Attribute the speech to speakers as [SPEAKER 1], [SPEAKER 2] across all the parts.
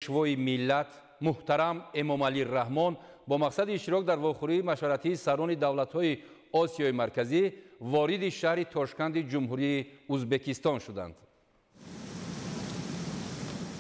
[SPEAKER 1] Пешвои миллат муҳтарам Эмомалӣ Раҳмон бо мақсади иштирок дар вохӯрии машваратии сарони давлатҳои Осиёи Марказӣ вориди шаҳри Тошканди Ҷумҳурии Узбекистон шуданд.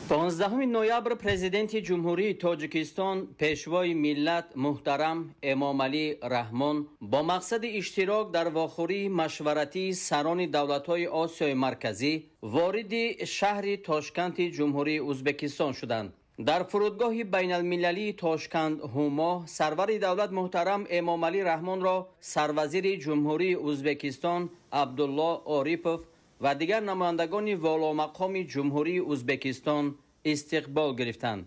[SPEAKER 2] 15 ноябр Президенти Ҷумҳурии Тоҷикистон, Пешвои миллат муҳтарам Эмомалӣ Раҳмон бо мақсади иштирок дар вохӯрии машваратии сарони давлатҳои Осиёи Марказӣ вориди шаҳри Тошканти Ҷумҳурии Узбекистон шуданд. Дар фурудгоҳи байналмилалии Тошканд Ҳумо сарвари давлат муҳтарам Эмомалӣ Раҳмонро сарвазири Ҷумҳурии Узбекистон Абдулло Орипов ва дигар намояндагони воломақоми Ҷумҳурии Узбекистон истиқбол гирифтанд.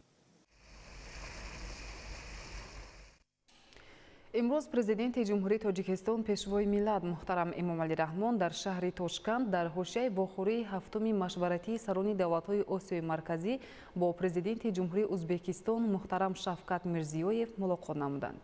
[SPEAKER 3] Имрӯз Президенти Ҷумҳурии Тоҷикистон, Пешвои миллат муҳтарам Эмомалӣ Раҳмон дар шаҳри Тошканд дар ҳошияи вохӯрии ҳафтуми машваратии сарони давлатҳои Осиёи Марказӣ бо Президенти Ҷумҳурии Узбекистон муҳтарам Шавкат Мирзиёев мулоқот намуданд.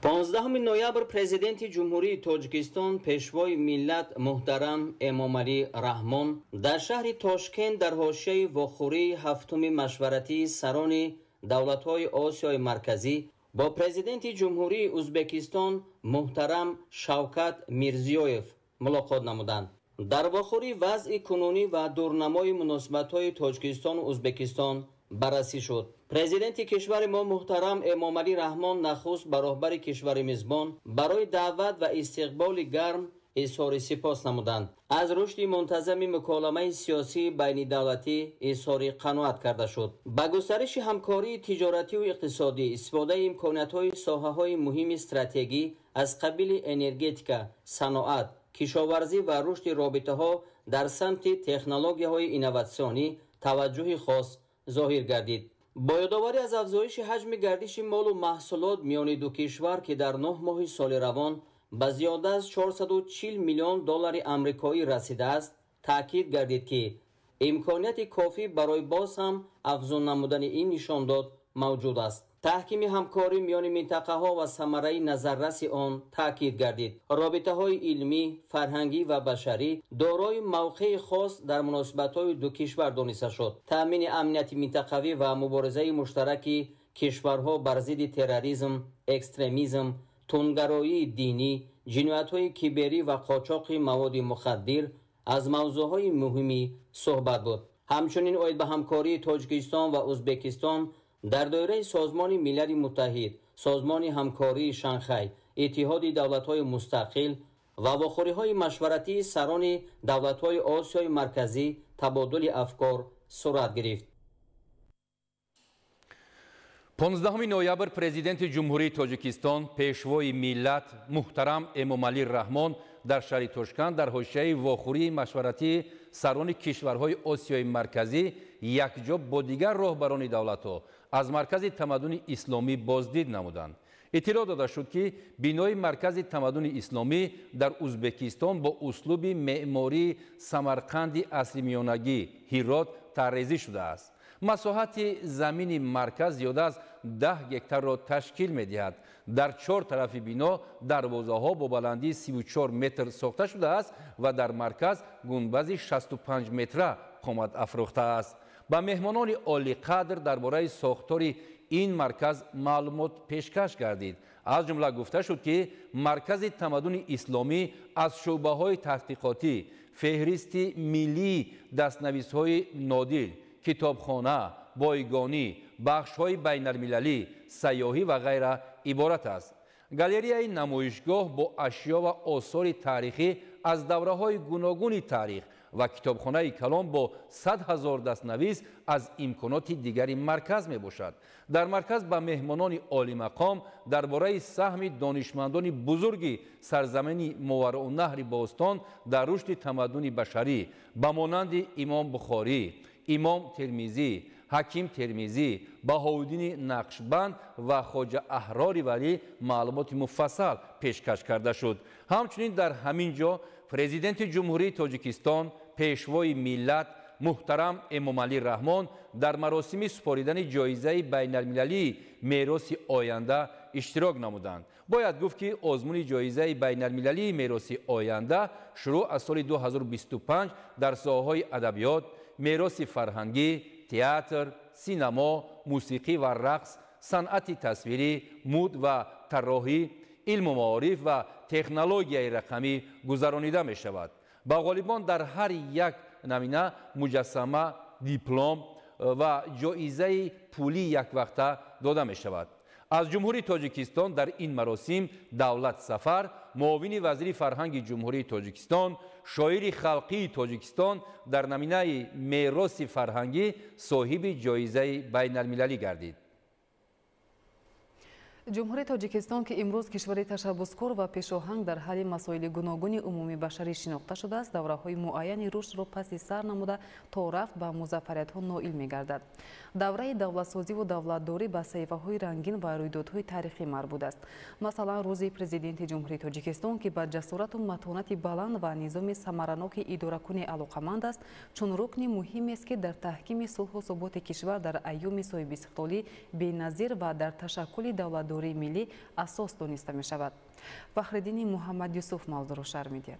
[SPEAKER 2] 15 ноябр Президенти Ҷумҳурии Тоҷикистон, Пешвои миллат муҳтарам Эмомалӣ Раҳмон дар шаҳри Тошкент дар ҳошияи вохӯрии ҳафтуми машваратии сарони давлатҳои Осиёи Марказӣ бо Президенти Ҷумҳурии Узбекистон муҳтарам Шавкат Мирзиёев мулоқот намуданд. Дар вохӯрӣ вазъи кунунӣ ва дурнамои муносибатҳои Тоҷикистону Узбекистон баррасӣ шуд. Президенти кишвари мо муҳтарам Эмомалӣ Раҳмон нахуст ба роҳбари кишвари мизбон барои даъват ва истиқболи гарм изҳори сипос намуданд. Аз рушди мунтазами муколамаи сиёсии байнидавлатӣ изҳори қаноат карда шуд. Ба густариши ҳамкории тиҷоративу иқтисодӣ, истифодаи имкониятҳои соҳаҳои муҳими стратегӣ аз қабили энергетика, саноат, кишоварзӣ ва рушди робитаҳо дар самти технологияҳои инноватсионӣ таваҷҷӯҳи хос зоҳир гардид. Бо ёдоварӣ аз афзоиши ҳаҷми гардиши молу маҳсулот миёни ду кишвар, ки дар 9 моҳи соли равон ба зиёда аз 440 миллион доллари амрикоӣ расидааст, таъкид гардид, ки имконияти кофӣ барои боз ҳам афзун намудани ин нишондод мавҷуд аст. Таҳкими ҳамкорӣ миёни минтақаҳо ва самараи назарраси он таъкид гардид. Робитаҳои илмӣ, фарҳангӣ ва башарӣ дорои мавқеи хос дар муносибатҳои ду кишвар дониста шуд. Таъмини амнияти минтақавӣ ва муборизаи муштараки кишварҳо бар зидди терроризм, экстремизм, тундгароии динӣ, ҷиноятҳои киберӣ ва қочоқи маводи мухаддир аз мавзӯъҳои муҳими суҳбат буд. Ҳамчунин оид ба ҳамкории Тоҷикистон ва Узбекистон дар доираи Созмони Милали Муттаҳид, Созмони ҳамкории Шанхай, Иттиҳоди давлатҳои мустақил ва вохӯриҳои машваратии сарони давлатҳои Осиёи Марказӣ табодули афкор сурат гирифт.
[SPEAKER 1] 15 ноябр Президенти Ҷумҳурии Тоҷикистон, Пешвои миллат муҳтарам Эмомалӣ Раҳмон дар шаҳри Тошканд дар ҳошияи вохӯрии машваратии сарони кишварҳои Осиёи Марказӣ якҷо бо дигар роҳбарони давлатҳо аз Маркази тамаддуни исломӣ боздид намуданд. Иттилоъ дода шуд, ки бинои Маркази тамаддуни исломӣ дар Узбекистон бо услуби меъмории Самарқанди асри миёнагӣ Ҳирот таррезӣ шудааст. Масоҳати замини марказ зиёда аз 10 гектарро ташкил медиҳад. Дар чор тарафи бино дарвозаҳо бо баландии 34 метр сохта шудааст ва дар марказ гунбази 65 метра қомат афрӯхтааст. Ба меҳмонони олиқадр дар бораи сохтори ин марказ маълумот пешкаш гардид. Аз ҷумла гуфта шуд, ки Маркази тамаддуни исломӣ аз шӯъбаҳои таҳқиқотӣ, феҳристи миллии дастнависҳои нодир, китобхона, бойгонӣ, бахшҳои байналмилалӣ, сайёҳӣ ва ғайра иборат аст. Галереяи намоишгоҳ бо ашё ва осори таърихӣ аз давраҳои гуногуни таърих ва китобхонаи калон бо 100 000 дастнавис аз имконоти дигари марказ мебошад. Дар марказ ба меҳмонони олимақом дар бораи саҳми донишмандони бузурги сарзамини Мовароуннаҳри бостон дар рушди тамаддуни башарӣ ба монанди Имом Бухорӣ, Имом Термизӣ, Ҳаким Термизӣ, Баҳоуддини Нақшбанд ва Хоҷа Аҳрори Валӣ маълумоти муфассал пешкаш карда шуд. Ҳамчунин дар ҳамин ҷо Президенти Ҷумҳурии Тоҷикистон, Пешвои миллат муҳтарам Эмомалӣ Раҳмон дар маросими супоридани ҷоизаи байналмилалии мероси оянда иштирок намуданд. Бояд гуфт, ки озмуни ҷоизаи байналмилалии мероси оянда шурӯъ аз соли 2025 дар соҳаҳои адабиёт, мероси фарҳангӣ, театр, синамо, мусиқӣ ва рақс, санъати тасвирӣ, муд ва тарроҳӣ, илму маориф ва технологияи рақамӣ гузаронида мешавад. Ба ғолибон дар ҳар як намина муҷассама, диплом ва ҷоизаи пулии яквақта дода мешавад. Аз Ҷумҳурии Тоҷикистон дар ин маросим Давлат Сафар, муовини вазири фарҳанги Ҷумҳурии Тоҷикистон, шоири халқии Тоҷикистон дар наминаи мероси фарҳангӣ соҳиби ҷоизаи байналмилалӣ гардид.
[SPEAKER 3] Ҷумҳурии Тоҷикистон, ки имрӯз кишвари ташаббускор ва пешоҳанг дар ҳалли масоили гуногуни умумибашарӣ шинохта шудааст, давраҳои муайяни рушдро паси сар намуда то рафт ба музаффариятҳо ноил мегардад. Давраи давлатсозиву давлатдорӣ ба саҳифаҳои рангин ва рӯйдодҳои таърихӣ марбут аст. Масалан, рӯзи Президенти Ҷумҳурии Тоҷикистон, ки ба ҷасорату матонати баланд ва низоми самараноки идоракунӣ алоқаманд аст, чун рукни муҳимест, ки дар таҳкими сулҳу суботи кишвар дар айёми соҳибистиқлолӣ беназир ва дар ташаккули давлатдорӣ миллӣ асос дониста мешавад. Фахриддини Муҳаммад Юсуф мавзӯъро шарҳ медиҳад.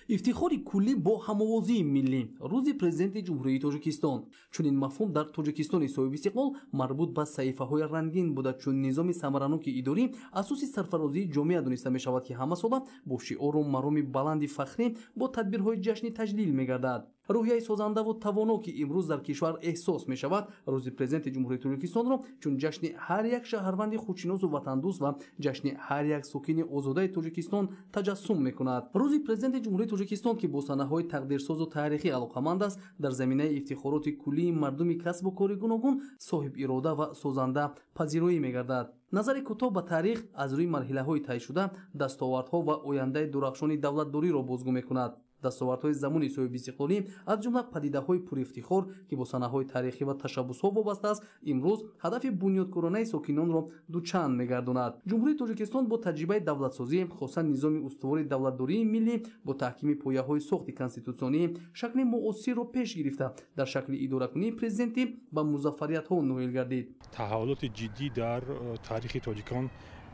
[SPEAKER 4] Ифтихори куллӣ бо ҳамовозии миллӣ. Рӯзи Президенти Ҷумҳурии Тоҷикистон. Чунин мафҳум дар Тоҷикистони соҳибистиқлол марбут ба саҳифаҳои рангин буда, чун низоми самараноки идорӣ асоси сарфарозии ҷомеа дониста мешавад, ки ҳамасола бо шиору мароми баланди фахрӣ бо тадбирҳои ҷашни таҷлил мегардад. Рӯҳияи созандаву тавоно, ки имрӯз дар кишвар эҳсос мешавад, рӯзи Президенти Ҷумҳурии Тоҷикистонро чун ҷашни ҳар як шаҳрванди худшиносу ватандӯст ва ҷашни ҳар як сокини озодаи Тоҷикистон таҷассум мекунад. Рӯзи Президенти Ҷумҳурии Тоҷикистон, ки бо санаҳои тақдирсозу таърихӣ алоқаманд аст, дар заминаи ифтихороти куллии мардуми касбу кори гуногун соҳибирода ва созанда пазироӣ мегардад. Назари кӯтоҳ ба таърих аз рӯи марҳилаҳои тай шуда, дастовардҳо ва ояндаи дурахшони давлатдориро бозгӯ мекунад. Дастовардҳои замони соҳибистиқлолӣ, аз ҷумла падидаҳои пурифтихор, ки бо санаҳои таърихӣ ва ташаббусҳо вобаста аст, имрӯз ҳадафи бунёдкоронаи сокинонро дучанд мегардонад. Ҷумҳурии Тоҷикистон бо таҷрибаи давлатсозӣ, хоса низоми устувори давлатдории миллӣ, бо таҳкими пояҳои сохти конститутсионӣ шакли муосирро пеш гирифта, дар шакли идоракунии президентӣ ба музаффариятҳо ноил гардид.
[SPEAKER 5] Таҳаввулоти ҷиддӣ дар таърихи тоҷикон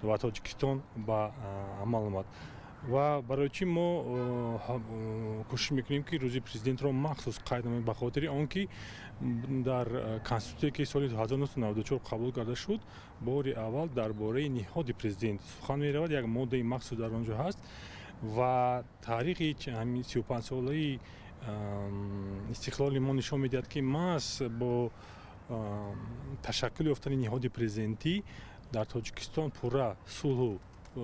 [SPEAKER 5] ва Тоҷикистон ба амал омад. Ва барои чӣ мо кӯшиш мекунем, ки рӯзи президентро махсус қайд намоем? Ба хотири он ки дар конститутсия, ки соли 1994 қабул карда шуд, бори аввал дар бораи ниҳоди президент сухан меравад, як моддаи махсус дар он ҷо ҳаст ва таърихи 35-солаи истиқлоли мо нишон медиҳад, ки маҳз бо ташаккул ёфтани ниҳоди президентӣ дар Тоҷикистон пурра сулҳу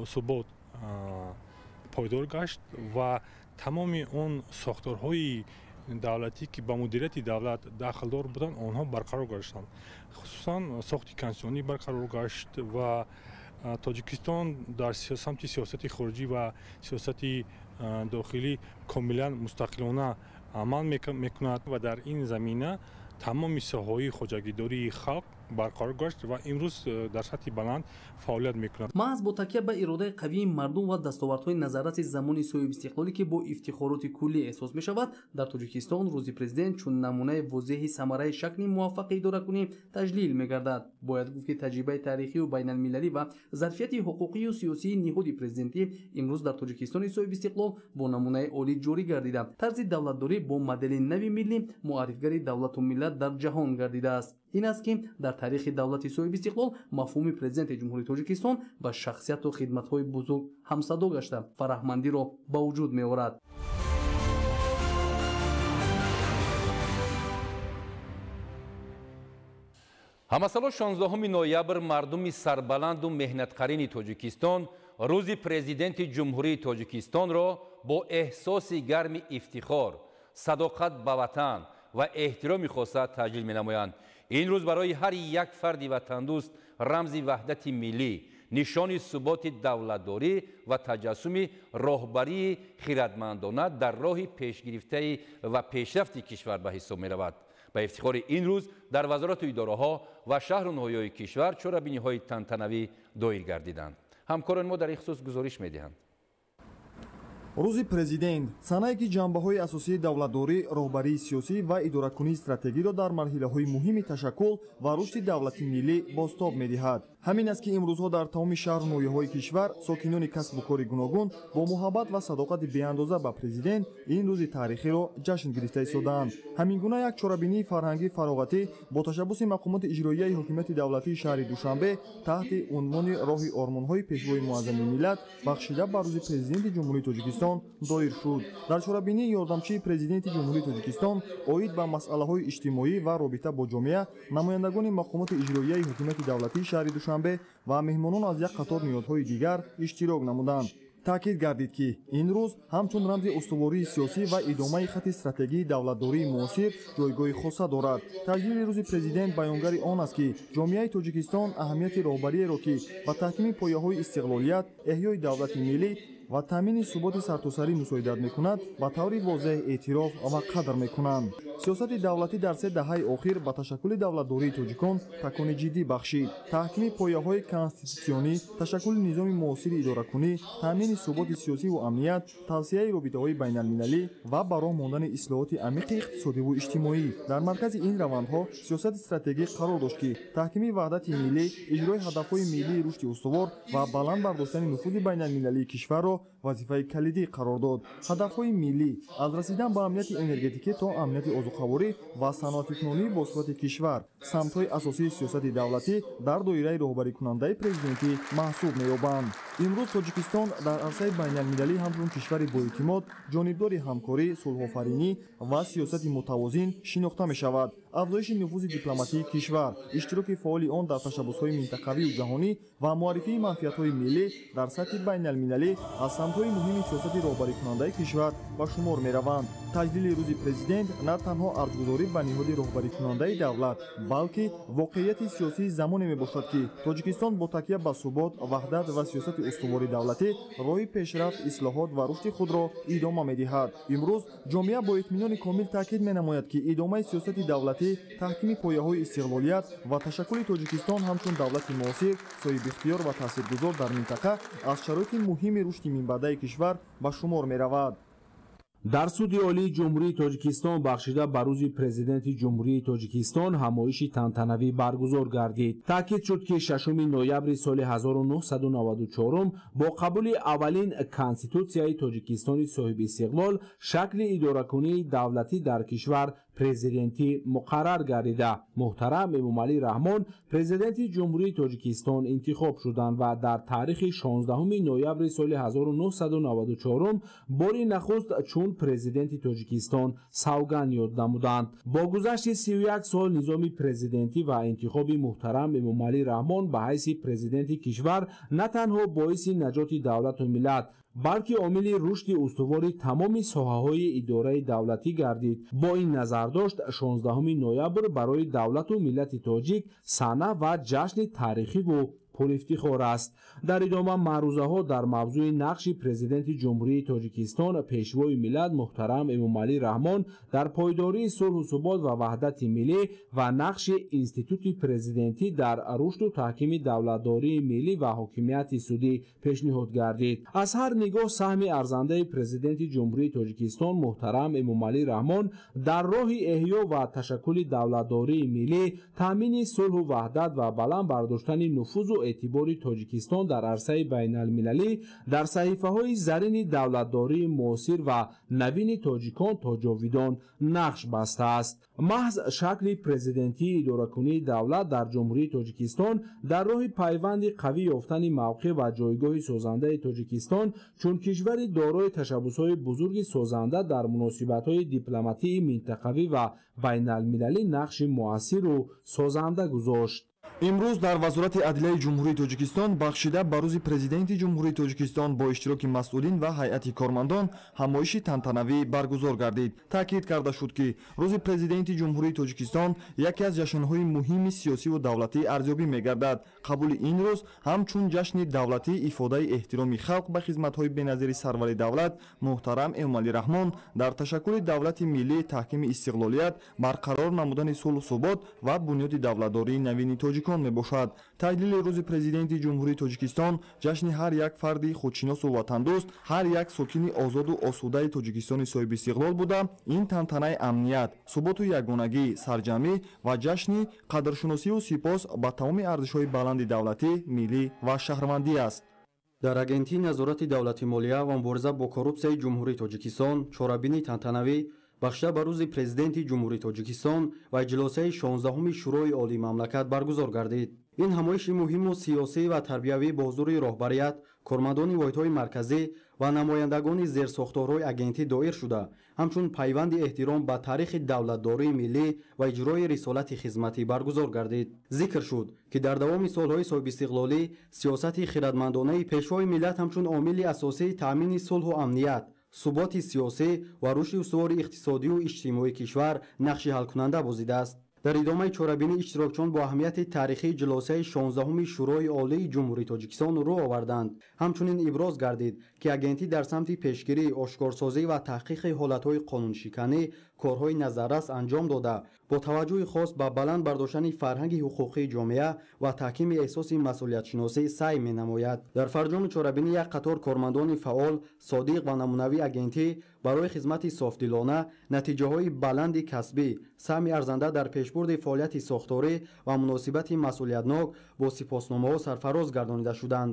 [SPEAKER 5] субот пойдор гашт ва тамоми он сохторҳои давлатӣ, ки ба мудирияти давлат дахлдор буданд, онҳо барқарор гаштанд. Хусусан сохти конститутсионӣ барқарор гашт ва Тоҷикистон дар самти сиёсати хориҷӣ ва сиёсати дохилӣ комилан мустақилона амал мекунад ва дар ин замина тамоми соҳаҳои хоҷагидории халқ барқарор гашт ва имрӯз дар сатҳи баланд фаъолият мекунад.
[SPEAKER 4] Маҳз бо такя ба иродаи қавии мардум ва дастовардҳои назарраси замони соҳибистиқлолӣ, ки бо ифтихороти куллӣ эҳсос мешавад, дар Тоҷикистон рӯзи президент чун намунаи возеҳи самараи шакли муваффақи идоракунӣ таҷлил мегардад. Бояд гуфт, ки таҷрибаи таърихию байналмилалӣ ва зарфияти ҳуқуқию сиёсии ниҳоди президентӣ имрӯз дар Тоҷикистони соҳибистиқлол бо намунаи олӣ ҷорӣ гардида, тарзи давлатдорӣ бо модели нави миллӣ муаррифгари давлату миллат дар ҷаҳон гардидааст. Ин аст, ки дар таърихи давлати соҳибистиқлол мафҳуми Президенти Ҷумҳурии Тоҷикистон ба шахсияту хидматҳои бузург ҳамсадо гашта, фараҳмандиро ба вуҷуд меорад.
[SPEAKER 1] Ҳамасало 16 ноябр мардуми сарбаланду меҳнатқарини Тоҷикистон рӯзи Президенти Ҷумҳурии Тоҷикистонро бо эҳсоси гарми ифтихор, садоқат ба ватан ва эҳтироми хоса таҷлил менамоянд. Ин рӯз барои ҳар як фарди ватандӯст рамзи ваҳдати миллӣ, нишони суботи давлатдорӣ ва таҷассуми роҳбарии хиратмандона дар роҳи пешгирифтаи ва пешрафти кишвар ба ҳисоб меравад. Ба ифтихори ин рӯз дар вазорату идораҳо ва шаҳру ноҳияҳои кишвар чорабиниҳои тантанавӣ доир гардиданд. Ҳамкорони мо дар ин хусус гузориш медиҳанд.
[SPEAKER 6] Рӯзи президент санае ки ҷанбаҳои асосии давлатдорӣ, роҳбарии сиёсӣ ва идоракунии стратегиро дар марҳилаҳои муҳими ташаккул ва рушди давлати миллӣ бозтоб медиҳад. Ҳамин аст ки имрӯзҳо дар тамоми шаҳру ноҳияҳои кишвар сокинони касбу кори гуногун бо муҳаббат ва садоқати беандоза ба президент ин рӯзи таърихиро ҷашн гирифта истодаанд. Ҳамин гуна як чорабинии фарҳангии фароғатӣ бо ташаббуси мақомоти иҷроияи ҳокимияти давлатии шаҳри Душанбе таҳти унвони роҳи ормонҳои пешвои муаззами миллат бахшида ба рӯзи президенти Ҷумҳурии Тоҷикистон доир шуд. Дар чорабинии ёрдамчии президенти Ҷумҳурии Тоҷикистон оид ба масъалаҳои иҷтимоӣ ва робита бо ҷомеа, намояндагони мақомоти иҷроияи ҳокимияти давлатии шаҳри Душанбе ва меҳмонон аз як қатор ниҳодҳои дигар иштирок намуданд. Таъкид гардид, ки ин рӯз ҳамчун рамзи устувории сиёсӣ ва идомаи хати стратегии давлатдории муосир ҷойгоҳи хоса дорад. Таҷлили рӯзи президент баёнгари он аст, ки ҷомеаи Тоҷикистон аҳамияти роҳбариеро, ки ба таҳкими пояҳои истиқлолият, эҳёи давлати миллӣ ва таъмини суботи сартосарӣ мусоидат мекунад, ба таври возеҳ эътироф ва қадр мекунанд. Сиёсати давлатӣ дар се даҳаи охир ба ташаккули давлатдории тоҷикон такони ҷиддӣ бахшид. Таҳкими пояҳои конститутсионӣ, ташаккули низоми муосири идоракунӣ, таъмини суботи сиёсиву амният, тавсияи робитаҳои байналмилалӣ ва ба роҳ мондани ислоҳоти амиқи иқтисодиву иҷтимоӣ. Дар маркази ин равандҳо сиёсати стратегӣ қарор дошт, ки таҳкими ваҳдати миллӣ, иҷрои ҳадафҳои миллии рушди устувор ва баланд бардоштани нуфузи байналмилалии кишварро вазифаи калидӣ қарор дод. Ҳадафҳои миллӣ аз расидан ба амнияти энергетикӣ то амнияти озуқаворӣ ва саноатикунонии босурати кишвар самтҳои асосии сиёсати давлатӣ дар доираи роҳбарикунандаи президентӣ маҳсуб меёбанд. Имрӯз Тоҷикистон дар арсаи байналмилалӣ ҳамчун кишвари боэътимод, ҷонибдори ҳамкорӣ, сулҳофаринӣ ва сиёсати мутавозин шинохта мешавад. Афзоиши нуфузи дипломатии кишвар, иштироки фаъоли он дар ташаббусҳои минтақавию ҷаҳонӣ ва муаррифии манфиатҳои миллӣ дар сатҳи байналмилалӣ аз самтҳои муҳими сиёсати роҳбарикунандаи кишвар ба шумор мераванд. Таҷлили рӯзи президент на танҳо арҷгузорӣ ба ниҳоди роҳбарикунандаи давлат, балки воқеияти сиёсии замоне мебошад, ки Тоҷикистон бо такя ба субот, ваҳдат ва сиёсати устувори давлатӣ роҳи пешрафт, ислоҳот ва рушди худро идома медиҳад. Имрӯз ҷомеа бо итминони комил таъкид менамояд, ки идомаи сиёсати давлатӣ, таҳкими пояҳои истиқлолият ва ташаккули Тоҷикистон ҳамчун давлати муосир, соҳибихтиёр ва таъсиргузор дар минтақа аз шароити муҳими рушди минбаъдаи кишвар ба шумор меравад.
[SPEAKER 7] Дар Суди Олии Ҷумҳурии Тоҷикистон бахшида ба рӯзи президенти Ҷумҳурии Тоҷикистон ҳамоиши тантанавӣ баргузор гардид. Таъкид шуд, ки 6 ноябри соли 1994 бо қабули аввалин Конститутсияи Тоҷикистони соҳибистиқлол шакли идоракунии давлатӣ дар кишвар президентӣ муқаррар гардида, муҳтарам Эмомалӣ Раҳмон президенти Ҷумҳурии Тоҷикистон интихоб шуданд ва дар таърихи 16 ноябри соли 1994 бори нахуст чун президенти Тоҷикистон савганд ёд намуданд. Бо гузашти 31 сол низоми президентӣ ва интихоби муҳтарам Эмомалӣ Раҳмон ба ҳайси президенти кишвар на танҳо боиси наҷоти давлату миллат, балки омили рушди устувори тамоми соҳаҳои идораи давлатӣ гардид. Бо ин назардошт 16 ноябр барои давлату миллати тоҷик сана ва ҷашни таърихиву пурифтихор аст. Дар идома маърузаҳо дар мавзӯи нақши президенти Ҷумҳурии Тоҷикистон пешвои миллат муҳтарам Эмомалӣ Раҳмон дар пойдории сулҳу субот ва ваҳдати миллӣ ва нақши институти президентӣ дар рушду таҳкими давлатдории миллӣ ва ҳокимияти судӣ пешниҳод гардид. Аз ҳар нигоҳ саҳми арзандаи президенти Ҷумҳурии Тоҷикистон муҳтарам Эмомалӣ Раҳмон дар роҳи эҳё ва ташаккули давлатдории миллӣ, таъмини сулҳу ваҳдат ва баланд бардоштани нуфузу эътибори Тоҷикистон дар арсаи байналмилалӣ дар саҳифаҳои зарини давлатдории муосир ва навини тоҷикон то ҷовидон нақш бастааст. Маҳз шакли президентии идоракунии давлат дар Ҷумҳурии Тоҷикистон дар роҳи пайванди қавӣ ёфтани мавқеъ ва ҷойгоҳи созандаи Тоҷикистон чун кишвари дорои ташаббусҳои бузурги созанда дар муносибатҳои дипломатии минтақавӣ ва байналмилалӣ нақши муассиру созанда гузошт.
[SPEAKER 6] Имрӯз дар Вазорати адлияи Ҷумҳурии Тоҷикистон бахшида ба рӯзи президенти Ҷумҳурии Тоҷикистон бо иштироки масъулин ва ҳайати кормандон ҳамоиши тантанавӣ баргузор гардид. Таъкид карда шуд, ки рӯзи президенти Ҷумҳурии Тоҷикистон яке аз ҷашнҳои муҳими сиёсиву давлатӣ арзёбӣ мегардад. Қабули ин рӯз ҳамчун ҷашни давлатӣ ифодаи эҳтироми халқ ба хизматҳои беназири сарвари давлат муҳтарам Эмомалӣ Раҳмон дар ташаккули давлати миллӣ, таҳкими истиқлолият, барқарор намудани сулҳу субот ва бунёди давлатдории навини тоҷикон тоҷикон мебошад. Таҷлили Рӯзи Президенти Ҷумҳурии Тоҷикистон ҷашни ҳар як фарди худшиносу ватандӯст, ҳар як сокини озоду осудаи Тоҷикистони соҳибистиқлол буда, ин тантанаи амният, суботу ягонагӣ, сарҷамӣ ва ҷашни қадршиносию сипос ба тамоми арзишҳои баланди давлатӣ, миллӣ ва шаҳрвандӣ аст.
[SPEAKER 8] Дар Агентии назорати давлати молия ва мубориза бо коррупсияи Ҷумҳурии Тоҷикистон чорабинии тантанавӣ бахшида ба Рӯзи Президенти Ҷумҳурии Тоҷикистон ва иҷлосияи 16-уми Шӯрои Олии мамлакат баргузор гардид. Ин ҳамоиши муҳиму сиёсӣ ва тарбиявӣ бо ҳузури роҳбарият, кормандони воҳидҳои марказӣ ва намояндагони зерсохторҳои агентӣ доир шуда, ҳамчун пайванди эҳтиром ба таърихи давлатдории миллӣ ва иҷрои рисолати хизматӣ баргузор гардид. Зикр шуд, ки дар давоми солҳои соҳибистиқлолӣ сиёсати хирадмандонаи Пешвои миллат ҳамчун омили асосии таъмини сулҳу амният, суботи сиёсӣ ва рушди устувори иқтисодию иҷтимоии кишвар нақши ҳалкунанда бозидааст. Дар идомаи чорабинӣ иштирокчиён бо аҳамияти таърихии ҷилосаи 16-уми Шӯрои Олии Ҷумҳурии Тоҷикистон рӯ оварданд. Ҳамчунин иброз гардид, ки агентӣ дар самти пешгирӣ, ошкорсозӣ ва таҳқиқи ҳолатҳои қонуншиканӣ корҳои назаррас анҷом дода, бо таваҷҷӯҳи хос ба баланд бардоштани фарҳанги ҳуқуқии ҷомеа ва таҳкими эҳсоси масъулиятшиносӣ саъй менамояд. Дар фарҷоми чорабинӣ як қатор кормандони фаъол, содиқ ва намунавии агентӣ барои хизмати софдилона, натиҷаҳои баланди касбӣ, саҳми арзанда дар пешбурди фаъолияти сохторӣ ва муносибати масъулиятнок бо сипосномаҳо сарфароз гардонида шуданд.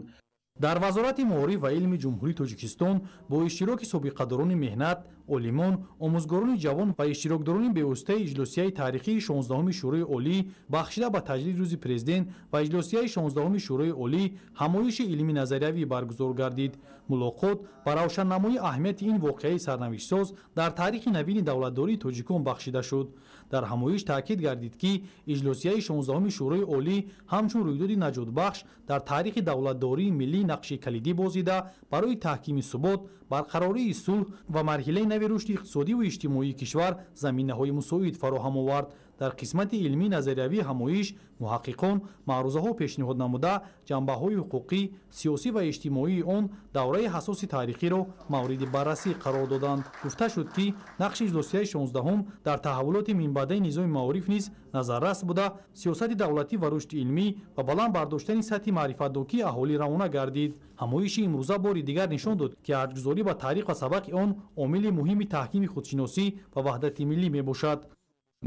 [SPEAKER 9] Дар Вазорати маориф ва илми Ҷумҳурии Тоҷикистон бо иштироки собиқадорони меҳнат, олимон, омӯзгорони ҷавон ва иштирокдорони бевоситаи иҷлосияи таърихии 16-уми Шӯрои Олӣ бахшида ба таҷлили Рӯзи Президент ва иҷлосияи 16-уми Шӯрои Олӣ ҳамоиши илмӣ назариявӣ баргузор гардид. Мулоқот ба равшаннамоии аҳамияти ин воқеаи сарнавиштсоз дар таърихи навини давлатдории тоҷикон бахшида шуд. Дар ҳамоиш таъкид гардид, ки иҷлосияи 16-уми Шӯрои Олӣ ҳамчун рӯйдоди наҷотбахш дар таърихи давлатдории миллӣ нақши калидӣ бозида, барои таҳкими субот, барқарории сулҳ ва марҳилаи нави рушди иқтисодиву иҷтимоии кишвар заминаҳои мусоид фароҳам овард. Дар қисмати илмии назариявии ҳамоиш муҳаққиқон маърузаҳо пешниҳод намуда, ҷанбаҳои ҳуқуқӣ, сиёсӣ ва иҷтимоии он давраи ҳассоси таърихиро мавриди баррасӣ қарор доданд. Гуфта шуд, ки нақши иҷлосияи 16-ум дар таҳаввулоти минбаъдаи низоми маориф низ назаррас буда, сиёсати давлатӣ ва рушди илмӣ ва баланд бардоштани сатҳи маърифатнокии аҳолӣ равона гардид. Ҳамоиши имрӯза бори дигар нишон дод, ки арҷгузорӣ ба таърих ва сабақи он омили муҳими таҳкими худшиносӣ ва ваҳдати миллӣ мебошад.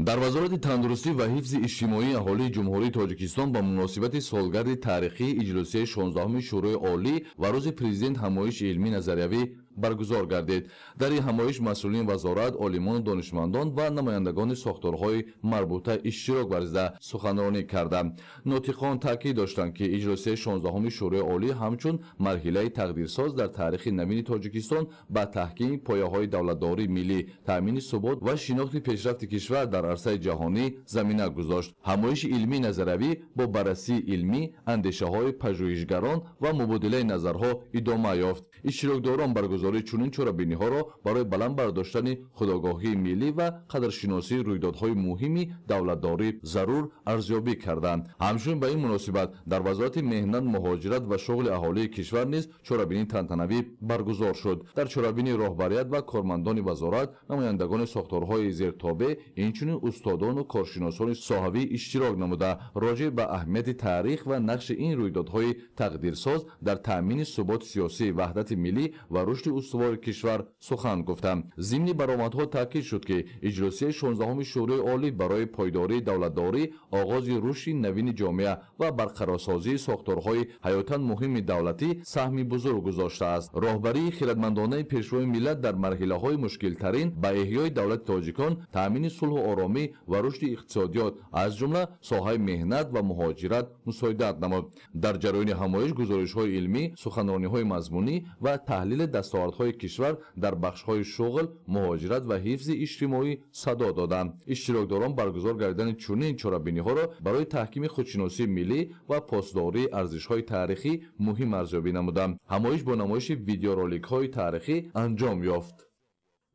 [SPEAKER 10] Дар Вазорати тандурустӣ ва ҳифзи иҷтимоии аҳолии Ҷумҳурии Тоҷикистон ба муносибати солгарди таърихии иҷлосияи 16-уми Шӯрои Олӣ ва Рӯзи Президент ҳамоиши илмӣ назариявӣ баргузор гардид. Дар ин ҳамоиш масъулини вазорат, олимону донишмандон ва намояндагони сохторҳои марбута иштирок варзида суханронӣ карданд. Нотиқон таъкид доштанд, ки иҷлосияи 16-уми Шӯрои Олӣ ҳамчун марҳилаи тақдирсоз дар таърихи навини Тоҷикистон ба таҳкими пояҳои давлатдории миллӣ, таъмини субот ва шинохти пешрафти кишвар дар арсаи ҷаҳонӣ замина гузошт. Ҳамоиши илмии назариявӣ бо баррасии илмӣ, андешаҳои пажӯҳишгарон ва мубодилаи назарҳо идома ёфт. Иштирокдорон баргузории чунин чорабиниҳоро барои баланд бардоштани худогоҳии миллӣ ва қадршиносии рӯйдодҳои муҳими давлатдорӣ зарур арзёбӣ карданд. Ҳамчунин ба ин муносибат дар Вазорати меҳнат, муҳоҷират ва шуғли аҳолии кишвар низ чорабинии тантанавӣ баргузор шуд. Дар чорабинии роҳбарият ва кормандони вазорат, намояндагони сохторҳои зертобеъ, инчунин устодону коршиносони соҳавӣ иштирок намуда, роҷеъ ба аҳамияти таърих ва нақши ин рӯйдодҳои тақдирсоз дар таъмини суботи сиёсӣ, ваҳдати миллӣ ва рушди устувори кишвар сухан гуфтанд. Зимни баромадҳо таъкид шуд, ки иҷлосияи 16-уми Шӯрои Олӣ барои пойдории давлатдорӣ, оғози рушди навини ҷомеа ва барқарорсозии сохторҳои ҳаётан муҳими давлатӣ саҳми бузург гузоштааст. Роҳбарии хирадмандонаи Пешвои миллат дар марҳилаҳои мушкилтарин ба эҳёи давлати тоҷикон, таъмини сулҳу оромӣ ва рушди иқтисодиёт, аз ҷумла соҳаи меҳнат ва муҳоҷират мусоидат намуд. Дар ҷараёни ҳамоиш гузоришҳои илмӣ, суханрониҳои мазмунӣ ва таҳлили дастовардҳои кишвар дар бахшҳои шуғл, муҳоҷират ва ҳифзи иҷтимоӣ садо доданд. Иштирокдорон баргузор гардидани чунин чорабиниҳоро барои таҳкими худшиносии миллӣ ва посдории арзишҳои таърихӣ муҳим арзёбӣ намуданд. Ҳамоиш бо намоиши видеороликҳои таърихӣ анҷом ёфт.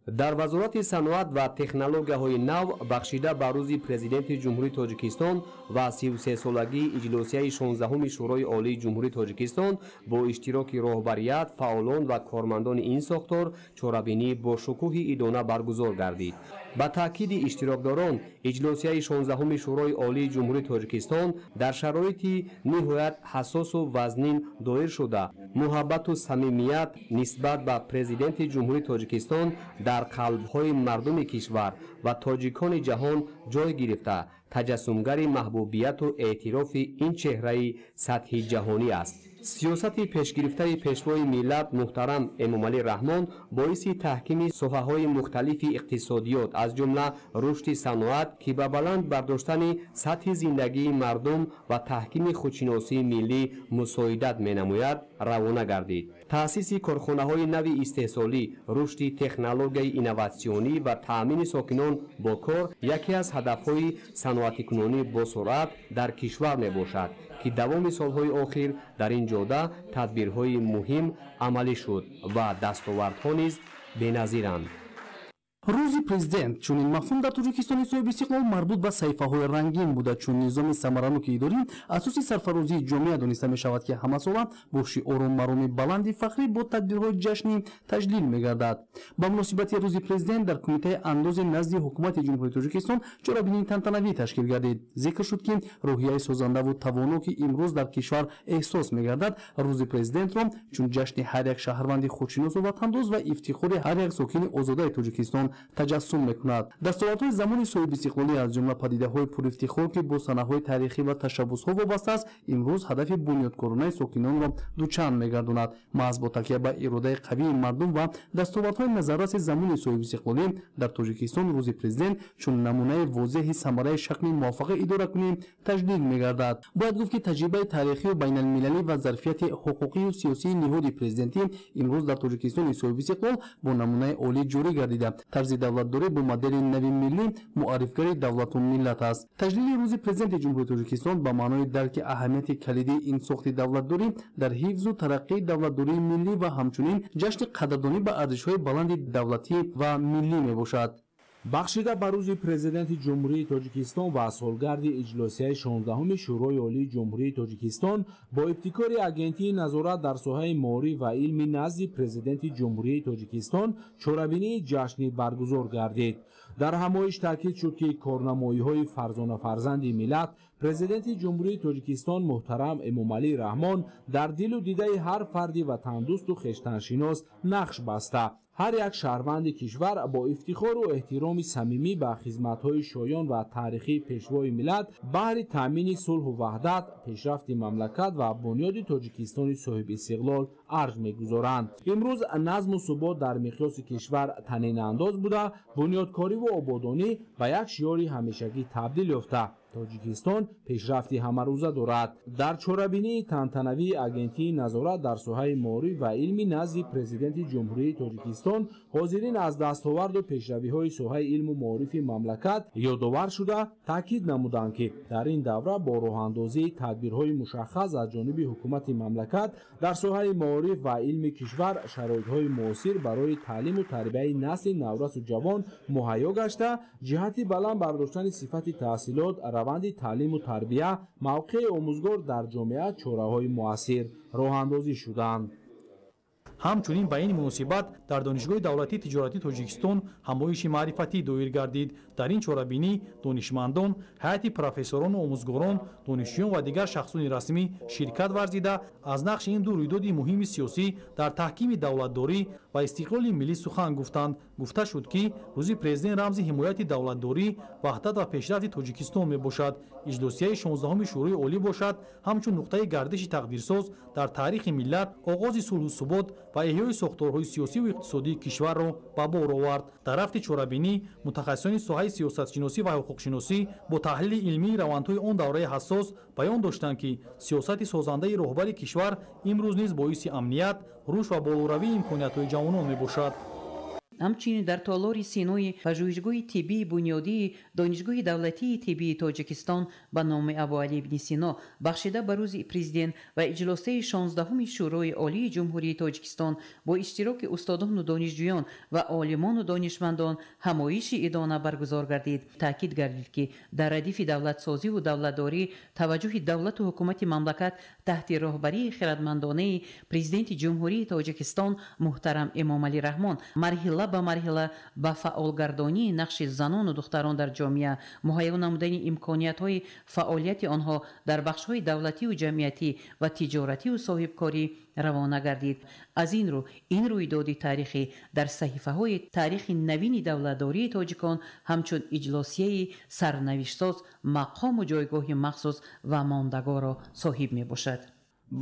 [SPEAKER 11] Дар Вазорати саноат ва технологияҳои нав бахшида ба рӯзи Президенти Ҷумҳурии Тоҷикистон ва 33-солагии иҷлосияи 16-уми Шӯрои Олии Ҷумҳурии Тоҷикистон бо иштироки роҳбарият, фаъолон ва кормандони ин сохтор чорабинӣ бо шукӯҳи идона баргузор гардид. Ба таъкиди иштирокдорон, иҷлосияи 16-уми Шӯрои Олии Ҷумҳурии Тоҷикистон дар шароити ниҳоят ҳассосу вазнин доир шуда, муҳаббату самимият нисбат ба Президенти Ҷумҳурии Тоҷикистон дар қалбҳои мардуми кишвар ва тоҷикони ҷаҳон ҷой гирифта, таҷассумгари маҳбубияту эътирофи ин чеҳраи сатҳи ҷаҳонӣ аст. Сиёсати пешгирифтаи Пешвои миллат муҳтарам Эмомалӣ Раҳмон боиси таҳкими соҳаҳои мухталифи иқтисодиёт, аз ҷумла рушди саноат, ки ба баланд бардоштани сатҳи зиндагии мардум ва таҳкими худшиносии миллӣ мусоидат менамояд, равона гардид. Таъсиси корхонаҳои нави истеҳсолӣ, рушди технологияи инноватсионӣ ва таъмини сокинон бо кор яке аз ҳадафҳои саноатикунонӣ босуръат дар кишвар мебошад, ки давоми солҳои охир дар ин ҷода тадбирҳои муҳим амалӣ шуд ва дастовардҳо низ беназиранд.
[SPEAKER 4] Рӯзи Президент чунин мафҳум дар Тоҷикистони соҳиби истиқлол марбут ба саҳифаҳои рангин буда, чун низоми самараноки идорӣ асоси сарфарозии ҷомеа дониста мешавад, ки ҳамасола бо шиору мароми баланди фахрӣ бо тадбирҳои ҷашнӣ таҷлил мегардад. Ба муносибати Рӯзи Президент дар Кумитаи андози назди Ҳукумати Ҷумҳурии Тоҷикистон чорабинии тантанавӣ ташкил гардид. Зикр шуд, ки рӯҳияи созандаву тавоно, ки имрӯз дар кишвар эҳсос мегардад, Рӯзи Президентро чун ҷашни ҳар як шаҳрванди худшиносу ватандӯст ва ифтихори ҳар як сокини озодаи Тоҷикистон таҷассум мекунад. Дастовардҳои замони соҳибистиқлолӣ, аз ҷумла падидаҳои пурэфтихор, ки бо санаҳои таърихӣ ва ташаббусҳо вобаста аст, имрӯз ҳадафи бунёдкоронаи сокинонро дучанд мегардонад. Маҳз бо такя ба иродаи қавии мардум ва дастовардҳои назарраси замони соҳибистиқлолӣ дар Тоҷикистон Рӯзи Президент чун намунаи возеҳи самараи шакли муваффақи идоракунӣ таҷлил мегардад. Бояд гуфт, ки таҷрибаи таърихию байналмилалӣ ва зарфияти ҳуқуқию сиёсии ниҳоди президентӣ имрӯз дар Тоҷикистони соҳибистиқлол бо намунаи олӣ ҷорӣ гардида, тарзи давлатдорӣ бо модели нави миллӣ муаррифгари давлату миллат аст. Таҷлили Рӯзи Президенти Ҷумҳурии Тоҷикистон ба маънои дарки аҳамияти калидии ин сохти давлатдорӣ дар ҳифзу тараққии давлатдории миллӣ ва ҳамчунин ҷашни қадрдонӣ ба арзишҳои баланди давлатӣ ва миллӣ мебошад.
[SPEAKER 7] Бахшида ба рӯзи Президенти Ҷумҳурии Тоҷикистон ва солгарди иҷлосияи 16-уми Шӯрои Олии Ҷумҳурии Тоҷикистон бо ибтикори Агентии назорат дар соҳаи маориф ва илми назди Президенти Ҷумҳурии Тоҷикистон чорабинии ҷашнӣ баргузор гардид. Дар ҳамоиш таъкид шуд, ки корнамоиҳои фарзонафарзанди миллат Президенти Ҷумҳурии Тоҷикистон муҳтарам Эмомалӣ Раҳмон дар дилу дидаи ҳар фарди ватандӯсту хештаншинос нақш баста, ҳар як шаҳрванди кишвар бо ифтихору эҳтироми самимӣ ба хизматҳои шоён ва таърихии Пешвои миллат баҳри таъмини сулҳу ваҳдат, пешрафти мамлакат ва бунёди Тоҷикистони соҳибистиқлол арҷ мегузоранд. Имрӯз назму субот дар миқёси кишвар танинандоз буда, бунёдкориву ободонӣ ба як шиёри ҳамешагӣ табдил ёфта, Тоҷикистон пешрафти ҳамарӯза дорад. Дар чорабинии тантанавии Агентии назорат дар соҳаи маориф ва илми назди Президенти Ҷумҳурии Тоҷикистон ҳозирин аз дастоварду пешравиҳои соҳаи илму маорифи мамлакат ёдовар шуда, таъкид намуданд, ки дар ин давра бо роҳандозии тадбирҳои мушаххас аз ҷониби ҳукумати мамлакат дар соҳаи маориф ва илми кишвар шароитҳои муосир барои таълиму тарбияи насли наврасу ҷавон муҳайё гашта, ҷиҳати баланд бардоштани сифати таҳсилот, раванди таълиму тарбия, мавқеи омӯзгор дар ҷомеа чораҳои муассир роҳандозӣ шуданд.
[SPEAKER 9] Ҳамчунин ба ин муносибат дар Донишгоҳи давлатии тиҷоратии Тоҷикистон ҳамоиши маърифатӣ доир гардид. Дар ин чорабинӣ донишмандон, ҳайати профессорону омӯзгорон, донишҷӯён ва дигар шахсони расмӣ ширкат варзида, аз нақши ин ду рӯйдоди муҳими сиёсӣ дар таҳкими давлатдорӣ ва истиқлоли миллӣ сухан гуфтанд. Гуфта шуд, ки Рӯзи Президент рамзи ҳимояти давлатдорӣ, ваҳдат ва пешрафти Тоҷикистон мебошад. Иҷлосияи 16-уми Шӯрои Олӣ бошад, ҳамчун нуқтаи гардиши тақдирсоз дар таърихи миллат, оғози сулҳу субот ва эҳёи сохторҳои сиёсиву иқтисодии кишварро ба бор овард. Дар рафти чорабинӣ мутахассисони соҳаи сиёсатшиносӣ ва ҳуқуқшиносӣ бо таҳлили илмии равандҳои он давраи ҳассос баён доштанд, ки сиёсати созандаи роҳбари кишвар имрӯз низ боиси амният, рушд ва болоравии имкониятҳои ҷавонон мебошад.
[SPEAKER 12] Ҳамчунин дар толори Синои пажӯҳишгоҳи тиббии бунёдии Донишгоҳи давлатии тиббии Тоҷикистон ба номи Абуалӣ ибни Сино бахшида ба Рӯзи Президент ва иҷлосияи 16-уми Шӯрои Олии Ҷумҳурии Тоҷикистон бо иштироки устодону донишҷӯён ва олимону донишмандон ҳамоиши идона баргузор гардид. Таъкид гардид, ки дар радифи давлатсозиву давлатдорӣ таваҷҷӯҳи давлату ҳукумати мамлакат таҳти роҳбарии хирадмандонаи Президенти Ҷумҳурии Тоҷикистон муҳтарам Эмомалӣ Раҳмон марҳила ба марҳила ба фаъолгардонии нақши занону духтарон дар ҷомеа, муҳайё намудани имкониятҳои фаъолияти онҳо дар бахшҳои давлативу ҷамъиятӣ ва тиҷоративу соҳибкорӣ равона гардид. Аз ин рӯ ин рӯйдоди таърихӣ дар саҳифаҳои таърихи навини давлатдории тоҷикон ҳамчун иҷлосияи сарнавиштсоз мақому ҷойгоҳи махсус ва мондагорро соҳиб мебошад.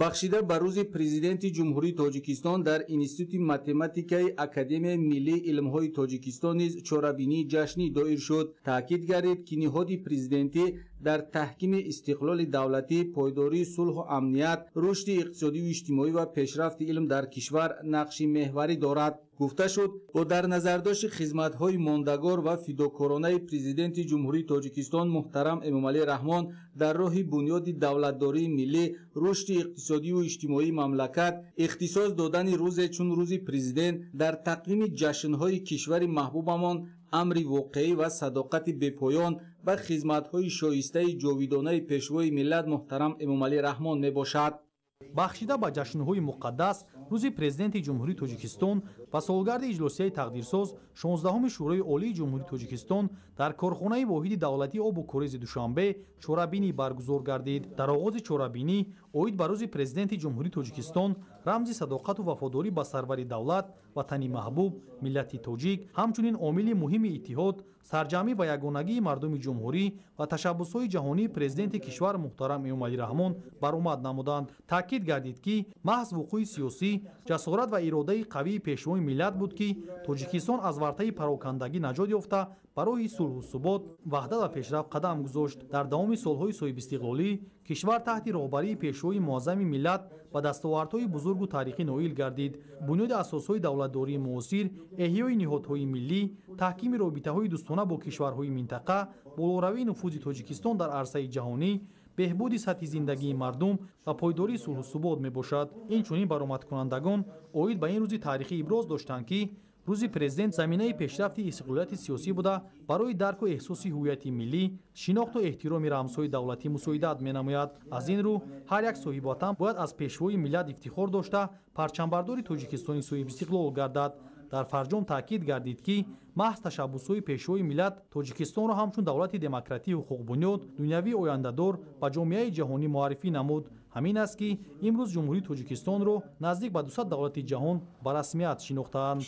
[SPEAKER 13] Бахшида ба Рӯзи Президенти Ҷумҳурии Тоҷикистон дар Институти математикаи Академияи миллии илмҳои Тоҷикистон низ чорабинии ҷашнӣ доир шуд. Таъкид гардид, ки ниҳоди президентӣ дар таҳкими истиқлоли давлатӣ, пойдории сулҳу амният, рушди иқтисодиву иҷтимоӣ ва пешрафти илм дар кишвар нақши меҳварӣ дорад. Гуфта шуд, бо дар назардошти хизматҳои мондагор ва фидокоронаи Президенти Ҷумҳурии Тоҷикистон муҳтарам Эмомалӣ Раҳмон дар роҳи бунёди давлатдории миллӣ, рушди иқтисодиву иҷтимоии мамлакат, ихтисос додани рӯзе чун Рӯзи Президент дар тақвими ҷашнҳои кишвари маҳбубамон амри воқеӣ ва садоқати бепоён ба хизматҳои шоистаи ҷовидонаи Пешвои миллат муҳтарам Эмомалӣ Раҳмон мебошад.
[SPEAKER 9] Бахшида ба ҷашнҳои муқаддас, Рӯзи Президенти Ҷумҳурии Тоҷикистон ва солгарди иҷлосияи тақдирсоз 16-уми Шӯрои Олии Ҷумҳурии Тоҷикистон дар корхонаи воҳиди давлатии обу корези Душанбе чорабинӣ баргузор гардид. Дар оғози чорабинӣ оид ба Рӯзи Президенти Ҷумҳурии Тоҷикистон, рамзи садоқату вафодорӣ ба сарвари давлат, ватани маҳбуб, миллати тоҷик, ҳамчунин омили муҳими иттиҳод, сарҷамъӣ ва ягонагии мардуми ҷумҳурӣ ва ташаббусҳои ҷаҳонии Президенти кишвар муҳтарам Эмомалӣ Раҳмон баромад намуданд. Таъкид гардид, ки маҳз вуқӯи сиёсӣ, ҷасорат ва иродаи қавии Пешвои миллат буд, ки Тоҷикистон аз вартаи парокандагӣ наҷот ёфта, ба роҳи сулҳу субот, ваҳдат ва пешрафт қадам гузошт. Дар давоми солҳои соҳибистиқлолӣ кишвар таҳти роҳбарии Пешвои муаззами миллат ба дастовардҳои бузургу таърихӣ ноил гардид. Бунёди асосҳои давлатдории муосир, эҳёи ниҳодҳои миллӣ, таҳкими робитаҳои дӯстона бо кишварҳои минтақа, болоравии нуфузи Тоҷикистон дар арсаи ҷаҳонӣ, беҳбуди сатҳи зиндагии мардум ва пойдории сулҳу субот мебошад. Инчунин баромадкунандагон оид ба ин рӯзи таърихӣ иброз доштанд, ки Рӯзи Президент заминаи пешрафти истиқлолияти сиёсӣ буда, барои дарку эҳсоси ҳуввияти миллӣ, шинохту эҳтироми рамзҳои давлатӣ мусоидат менамояд. Аз ин рӯ ҳар як соҳибватан бояд аз Пешвои миллат ифтихор дошта, парчамбардори Тоҷикистони соҳибистиқлол гардад. Дар фарҷом таъкид гардид, ки маҳз ташаббусҳои Пешвои миллат Тоҷикистонро ҳамчун давлати демократии ҳуқуқбунёд, дунявии ояндадор ба ҷомеаи ҷаҳонӣ муаррифӣ намуд. Ҳамин аст, ки имрӯз Ҷумҳурии Тоҷикистонро наздик ба 200 давлати ҷаҳон ба расмият шинохтаанд.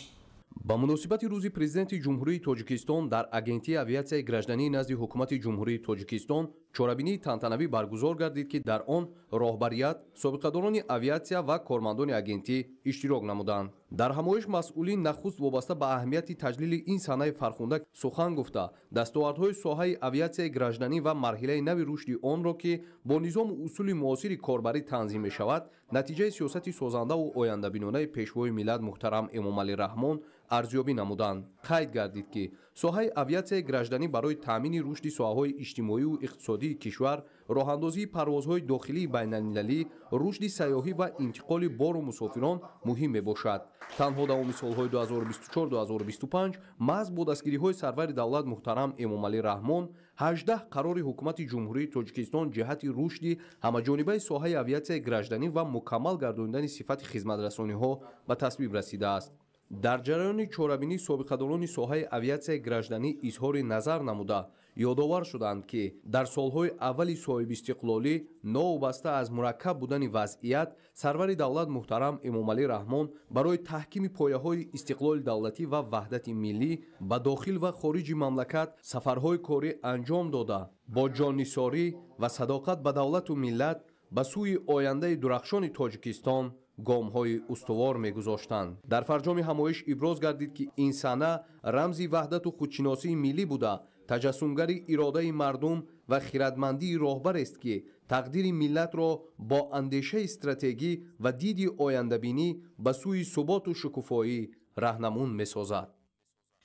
[SPEAKER 14] Ба муносибати Рӯзи Президенти Ҷумҳурии Тоҷикистон дар Агентии авиатсияи граждании назди Ҳукумати Ҷумҳурии Тоҷикистон чорабинии тантанавӣ баргузор гардид, ки дар он роҳбарият, собиқадорони авиатсия ва кормандони агентӣ иштирок намуданд. Дар ҳамоиш масъулин нахуст вобаста ба аҳамияти таҷлили ин санаи фархунда сухан гуфта, дастовардҳои соҳаи авиатсияи гражданӣ ва марҳилаи нави рушди онро, ки бо низому усули муосири корбарӣ танзим мешавад, натиҷаи сиёсати созандаву ояндабинонаи Пешвои миллат муҳтарам Эмомалӣ Раҳмон арзёбӣ намуданд. Қайд гардид, ки соҳаи авиатсияи гражданӣ барои таъмини рушди соҳаҳои иҷтимоию иқтисодии кишвар, роҳандозии парвозҳои дохилии байналмилалӣ, рушди сайёҳӣ ва интиқоли бору мусофирон муҳим мебошад. Танҳо давоми солҳои 2024-2025 маҳз бо дастгириҳои сарвари давлат муҳтарам Эмомалӣ Раҳмон 18 қарори Ҳукумати Ҷумҳурии Тоҷикистон ҷиҳати рушди ҳамаҷонибаи соҳаи авиатсияи гражданӣ ва мукаммал гардонидани сифати хизматрасониҳо ба тасвиб расидааст. Дар ҷараёни чорабинӣ собиқадорони соҳаи авиатсияи гражданӣ изҳори назар намуда, ёдовар шуданд, ки дар солҳои аввали соҳибистиқлолӣ новобаста аз мураккаб будани вазъият, сарвари давлат муҳтарам Эмомалӣ Раҳмон барои таҳкими пояҳои истиқлоли давлатӣ ва ваҳдати миллӣ ба дохил ва хориҷи мамлакат сафарҳои корӣ анҷом дода, бо ҷоннисорӣ ва садоқат ба давлату миллат ба сӯи ояндаи дурахшони Тоҷикистон гомҳои устувор мегузоштанд. Дар фарҷоми ҳамоиш иброз гардид, ки ин сана рамзи ваҳдату худшиносии миллӣ буда, таҷассумгари иродаи мардум ва хирадмандии роҳбарест, ки тақдири миллатро бо андешаи стратегӣ ва диди ояндабинӣ ба сӯи суботу шукуфоӣ раҳнамун месозад.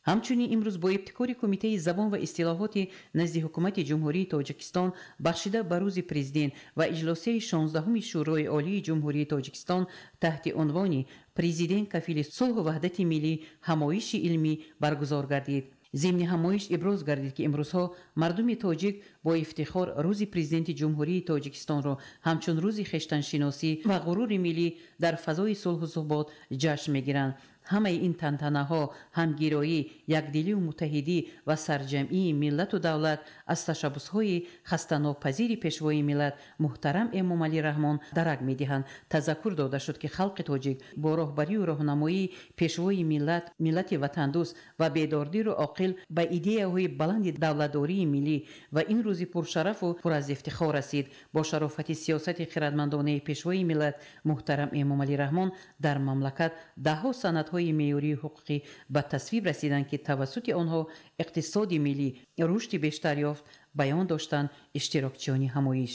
[SPEAKER 12] Ҳамчунин имрӯз бо ибтикори Кумитаи забон ва истилоҳоти назди Ҳукумати Ҷумҳурии Тоҷикистон бахшида ба Рӯзи Президент ва иҷлосияи 16-уми Шӯрои Олии Ҷумҳурии Тоҷикистон таҳти унвони «Президент кафили сулҳу ваҳдати миллӣ» ҳамоиши илмӣ баргузор гардид. Зимни ҳамоиш иброз гардид, ки имрӯзҳо мардуми тоҷик бо ифтихор Рӯзи Президенти Ҷумҳурии Тоҷикистонро ҳамчун рӯзи хештаншиносӣ ва ғурури миллӣ дар фазои сулҳу субот ҷашн мегиранд. Ҳамаи ин тантанаҳо, ҳамгироӣ, якдилию муттаҳидӣ ва сарҷамъии миллату давлат аз ташаббусҳои хастанопазири Пешвои миллат муҳтарам Эмомалӣ Раҳмон дарак медиҳанд. Тазаккур дода шуд, ки халқи тоҷик бо роҳбарию роҳнамоии Пешвои миллат, миллати ватандӯст ва бедордиру оқил ба идеяҳои баланди давлатдории миллӣ ва ин рӯзи пуршарафу пур аз ифтихор расид. Бо шарофати сиёсати хирадмандонаи Пешвои миллат муҳтарам Эмомалӣ Раҳмон дар мамлакат даҳҳо санадҳои меъёрии ҳуқуқӣ ба тасвиб расиданд, ки тавассути онҳо иқтисоди миллӣ рушди бештар ёфт, баён доштанд иштирокчиёни ҳамоиш.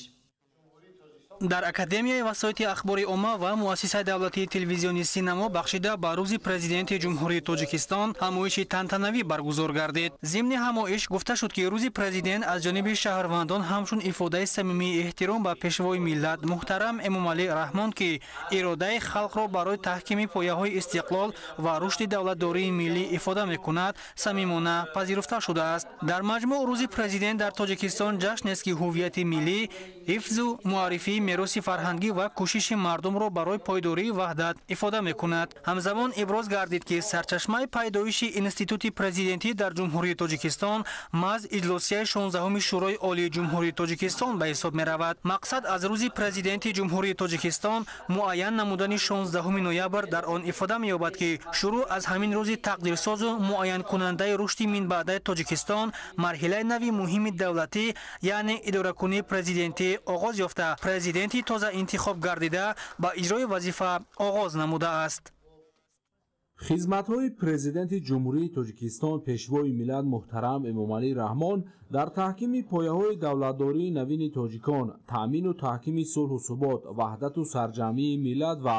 [SPEAKER 15] Дар Академияи васоити ахбори омма ва Муассисаи давлатии телевизиони Синамо бахшида ба Рӯзи Президенти Ҷумҳурии Тоҷикистон ҳамоиши тантанавӣ баргузор гардид. Зимни ҳамоиш гуфта шуд, ки Рӯзи Президент аз ҷониби шаҳрвандон ҳамчун ифодаи самимии эҳтиром ба Пешвои миллат муҳтарам Эмомалӣ Раҳмон, ки иродаи халқро барои таҳкими пояҳои истиқлол ва рушди давлатдории миллӣ ифода мекунад, самимона пазируфта шудааст. Дар маҷмӯъ, Рӯзи Президент дар Тоҷикистон ҷашнест, ки ҳуввияти миллӣ, ҳифзу муаррифии мероси фарҳангӣ ва кӯшиши мардумро барои пойдории ваҳдат ифода мекунад. Ҳамзамон иброз гардид, ки сарчашмаи пайдоиши институти президентӣ дар Ҷумҳурии Тоҷикистон маҳз иҷлосияи 16-уми Шӯрои Олии Ҷумҳурии Тоҷикистон ба ҳисоб меравад. Мақсад аз Рӯзи Президенти Ҷумҳурии Тоҷикистон муайян намудани 16 ноябр дар он ифода меёбад, ки шурӯъ аз ҳамин рӯзи тақдирсозу муайянкунандаи рушди минбаъдаи Тоҷикистон марҳилаи нави муҳими давлатӣ, яъне идоракунии президентӣ оғоз ёфта, президенти тоза интихоб гардида ба иҷрои вазифа оғоз намудааст.
[SPEAKER 7] Хизматҳои Президенти Ҷумҳурии Тоҷикистон, Пешвои миллат муҳтарам Эмомалӣ Раҳмон дар таҳкими пояҳои давлатдории навини тоҷикон, таъмину таҳкими сулҳу субот, ваҳдату сарҷамъии миллат ва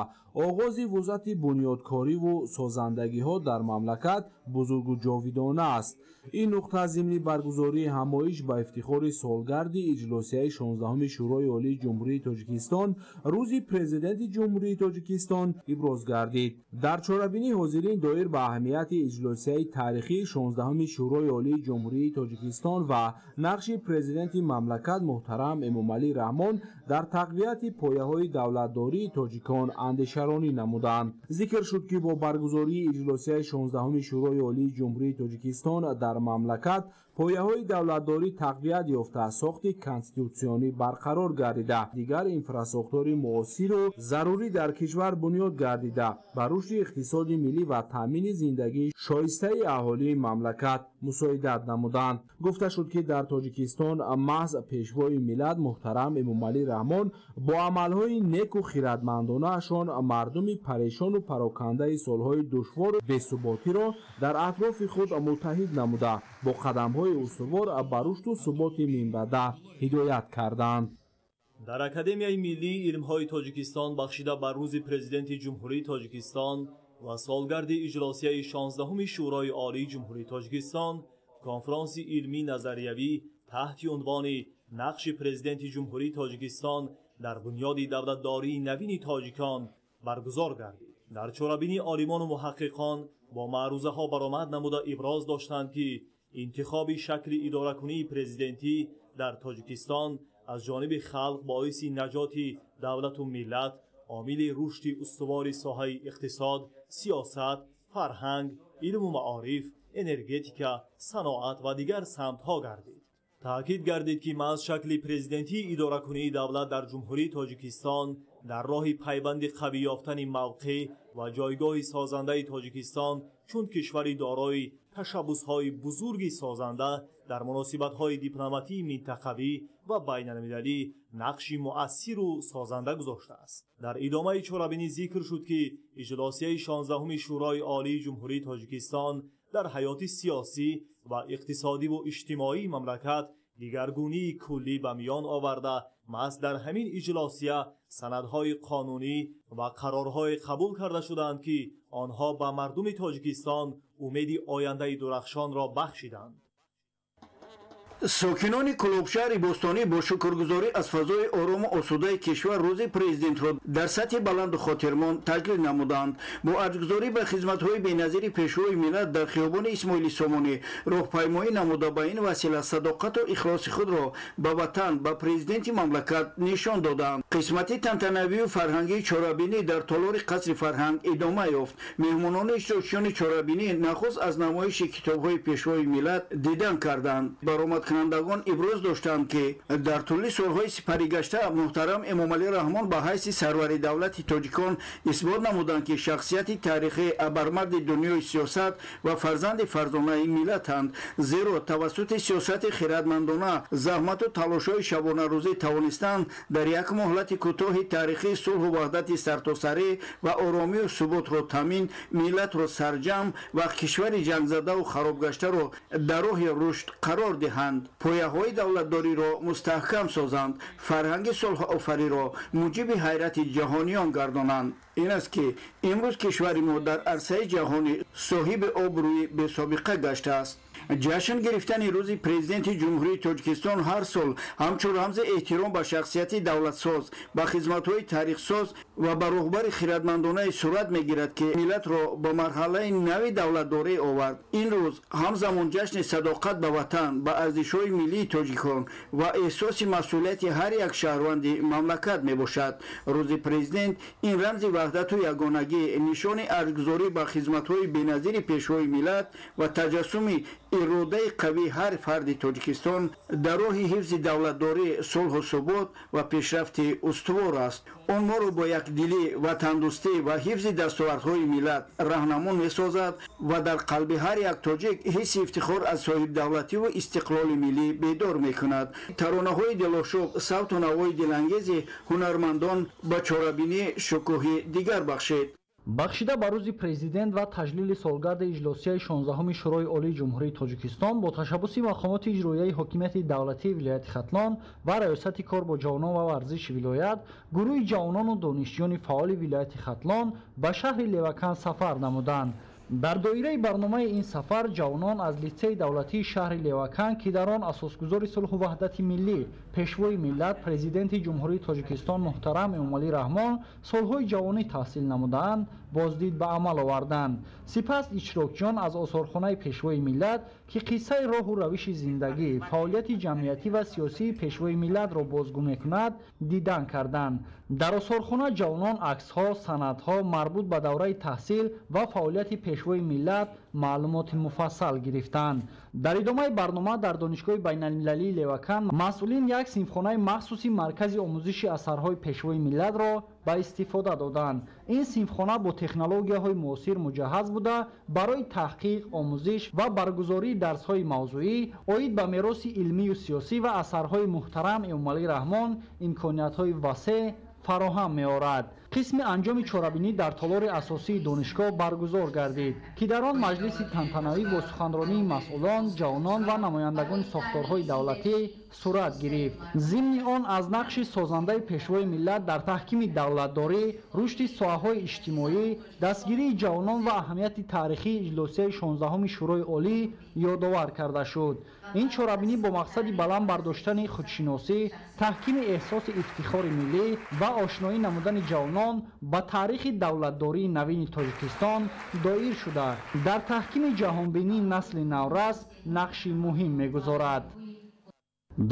[SPEAKER 7] оғози вусъати бунёдкориву созандагиҳо дар мамлакат бузургу ҷовидона аст. Ин нуқта зимни баргузории ҳамоиш ба ифтихори солгарди иҷлосияи 16-уми Шӯрои Олии Ҷумҳурии Тоҷикистон, Рӯзи Президенти Ҷумҳурии Тоҷикистон иброз гардид. Дар чорабинӣ ҳозирин доир ба аҳамияти иҷлосияи таърихии 16-уми Шӯрои Олии Ҷумҳурии Тоҷикистон ва нақши Президенти мамлакат муҳтарам Эмомалӣ Раҳмон дар тақвияти пояҳои давлатдории тоҷикон андешаронӣ намуданд. Зикр шуд, ки бо баргузории иҷлосияи 16-уми Шӯрои Олии Ҷумҳурии Тоҷикистон дар мамлакат пояҳои давлатдорӣ тақвият ёфта, сохти конститутсионӣ барқарор гардида, дигар инфрасохтори муосиру зарурӣ дар кишвар бунёд гардида, ба рушди иқтисоди миллӣ ва таъмини зиндагии шоистаи аҳолии мамлакат мусоидат намуданд. Гуфта шуд, ки дар Тоҷикистон маҳз Пешвои миллат муҳтарам Эмомалӣ Раҳмон бо амалҳои неку хиратмандонаашон мардуми парешону парокандаи солҳои душвору бесуботиро дар атрофи худ муттаҳид намуда, бо қадамҳои устувор ба рушду суботи минбаъда ҳидоят карданд.
[SPEAKER 16] Дар Академияи миллии илмҳои Тоҷикистон бахшида ба Рӯзи Президенти Ҷумҳурии Тоҷикистон ва солгарди иҷлосияи 16-уми Шӯрои Олии Ҷумҳурии Тоҷикистон конфронси илмӣ назариявӣ таҳти унвони «Нақши Президенти Ҷумҳурии Тоҷикистон дар бунёди давлатдории навини тоҷикон» баргузор гардид. Дар чорабинӣ олимону муҳаққиқон бо маърузаҳо баромад намуда иброз доштанд, ки интихоби шакли идоракунии президентӣ дар Тоҷикистон аз ҷониби халқ боиси наҷоти давлату миллат, омили рушди устувори соҳаи иқтисод, сиёсат, фарҳанг, илму маориф, энергетика, саноат ва дигар самтҳо гардид. Таъкид гардид, ки маҳз шакли президентии идоракунии давлат дар Ҷумҳурии Тоҷикистон дар роҳи пайванди қавӣ ёфтани мавқеъ ва ҷойгоҳи созандаи Тоҷикистон чун кишвари дорои ташаббусҳои бузурги созанда дар муносибатҳои дипломатии минтақавӣ ва байналмилалӣ нақши муассиру созанда гузоштааст. Дар идомаи чорабинӣ зикр шуд, ки иҷлосияи 16-уми Шӯрои Олии Ҷумҳурии Тоҷикистон дар ҳаёти сиёсӣ ва иқтисодиву иҷтимоии мамлакат дигаргунии куллӣ ба миён оварда, маҳз дар ҳамин иҷлосия санадҳои қонунӣ ва қарорҳое қабул карда шуданд, ки онҳо ба мардуми Тоҷикистон Умеди ояндаи дурахшонро бахшиданд.
[SPEAKER 17] Сокинони Кӯлобшаҳри бостонӣ бо шукргузорӣ аз фазои орому осудаи кишвар рӯзи президентро дар сатҳи баланду хотирмон таҷлил намуданд. Бо арҷгузорӣ ба хизматҳои беназири пешвои миллат дар хиёбони Исмоили Сомонӣ роҳпаймоӣ намуда, ба ин васила садоқату ихлоси худро ба ватан, ба президенти мамлакат нишон доданд. Қисмати тантанавию фарҳангии чорабинӣ дар толори қасри фарҳанг идома ёфт. Меҳмонони иштирокчиёни чорабинӣ нахуст аз намоиши китобҳои пешвои миллат дидан карданд. Баромадкунандагон иброз доштанд, ки дар тӯли солҳои сипаригашта муҳтарам Эмомалӣ Раҳмон ба ҳайси сарвари давлати тоҷикон исбот намуданд, ки шахсияти таърихии абармарди дунёи сиёсат ва фарзанди фарзонаи миллатанд, зеро тавассути сиёсати хиратмандона, заҳмату талошҳои шабонарӯзӣ тавонистанд дар як муҳлати кӯтоҳи таърихӣ сулҳу ваҳдати сартосарӣ ва оромию суботро таъмин, миллатро сарҷамъ ва кишвари ҷангзадаву харобгаштаро дар роҳи рушд қарор диҳанд, пояҳои давлатдориро мустаҳкам созанд, фарҳанги сулҳофариро муҷиби ҳайрати ҷаҳониён гардонанд. Ин аст, ки имрӯз кишвари мо дар арсаи ҷаҳонӣ соҳиби обрӯи бесобиқа гаштааст. Ҷашн гирифтани рӯзи президенти Ҷумҳурии Тоҷикистон ҳар сол ҳамчун рамзи эҳтиром ба шахсияти давлатсоз, ба хизматҳои таърихсоз ва ба роҳбари хиратмандонаи сурат мегирад, ки миллатро ба марҳалаи нави давлатдорӣ овард. Ин рӯз ҳамзамон ҷашни садоқат ба ватан, ба арзишҳои миллии тоҷикон ва эҳсоси масъулияти ҳар як шаҳрванди мамлакат мебошад. Рӯзи президент ин рамзи ваҳдату ягонагӣ, нишони арҷгузорӣ ба хизматҳои беназири пешвои миллат ва таҷассуми иродаи қавии ҳар фарди Тоҷикистон дар роҳи ҳифзи давлатдорӣ, сулҳу субот ва пешрафти устувор аст. Он моро бо якдилӣ, ватандӯстӣ ва ҳифзи дастовардҳои миллат раҳнамон месозад ва дар қалби ҳар як тоҷик ҳисси ифтихор аз соҳибдавлативу истиқлоли миллӣ бедор мекунад. Таронаҳои дилошӯб, савту навои дилангези ҳунармандон ба чорабинӣ шукӯҳи дигар бахшид.
[SPEAKER 18] Бахшида ба рӯзи президент ва таҷлили солгарди иҷлосияи 16-уми Шӯрои Олии Ҷумҳурии Тоҷикистон бо ташаббуси мақомоти иҷроияи ҳокимияти давлатии вилояти Хатлон ва Раёсати кор бо ҷавонон ва варзиши вилоят, гурӯҳи ҷавонону донишҷӯёни фаъоли вилояти Хатлон ба шаҳри Левакан сафар намуданд. Дар доираи барномаи ин сафар ҷавонон аз литсейи давлатии шаҳри Левакан, ки дар он асосгузори сулҳу ваҳдати миллӣ, пешвои миллат, президенти Ҷумҳурии Тоҷикистон муҳтарам Эмомалӣ Раҳмон солҳои ҷавонӣ таҳсил намудаанд, боздид ба амал оварданд. Сипас иштирокчиён аз осорхонаи пешвои миллат, ки қиссаи роҳу равиши зиндагӣ, фаъолияти ҷамъиятӣ ва сиёсии пешвои миллатро бозгӯ мекунад, дидан карданд. Дар осорхона ҷавонон аксҳо, санадҳо марбут ба давраи таҳсил ва фаъолияти пешвои миллат маълумоти муфассал гирифтанд. Дар идомаи барнома дар Донишгоҳи байналмилалии Левакан масъулин як синфхонаи махсуси маркази омӯзиши асарҳои пешвои миллатро ба истифода доданд. Ин синфхона бо технологияҳои муосир муҷаҳҳаз буда, барои таҳқиқ, омӯзиш ва баргузории дарсҳои мавзӯӣ оид ба мероси илмию сиёсӣ ва асарҳои муҳтарам Эмомалӣ Раҳмон имкониятҳои васеъ фароҳам меорад. Қисми анҷоми чорабинӣ дар толори асосии донишгоҳ баргузор гардид, ки дар он маҷлиси тантанавӣ бо суханронии масъулон, ҷавонон ва намояндагони сохторҳои давлатӣ сурат гирифт. Зимни он аз нақши созандаи пешвои миллат дар таҳкими давлатдорӣ, рушди соҳаҳои иҷтимоӣ, дастгирии ҷавонон ва аҳамияти таърихии иҷлосияи 16-уми Шӯрои Олӣ ёдовар карда шуд. Ин чорабинӣ бо мақсади баланд бардоштани худшиносӣ, таҳкими эҳсоси ифтихори миллӣ ва ошноӣ намудани ҷавонон ба таърихи давлатдории навини Тоҷикистон доир шуда, дар таҳкими ҷаҳонбинии насли наврас нақши муҳим мегузорад.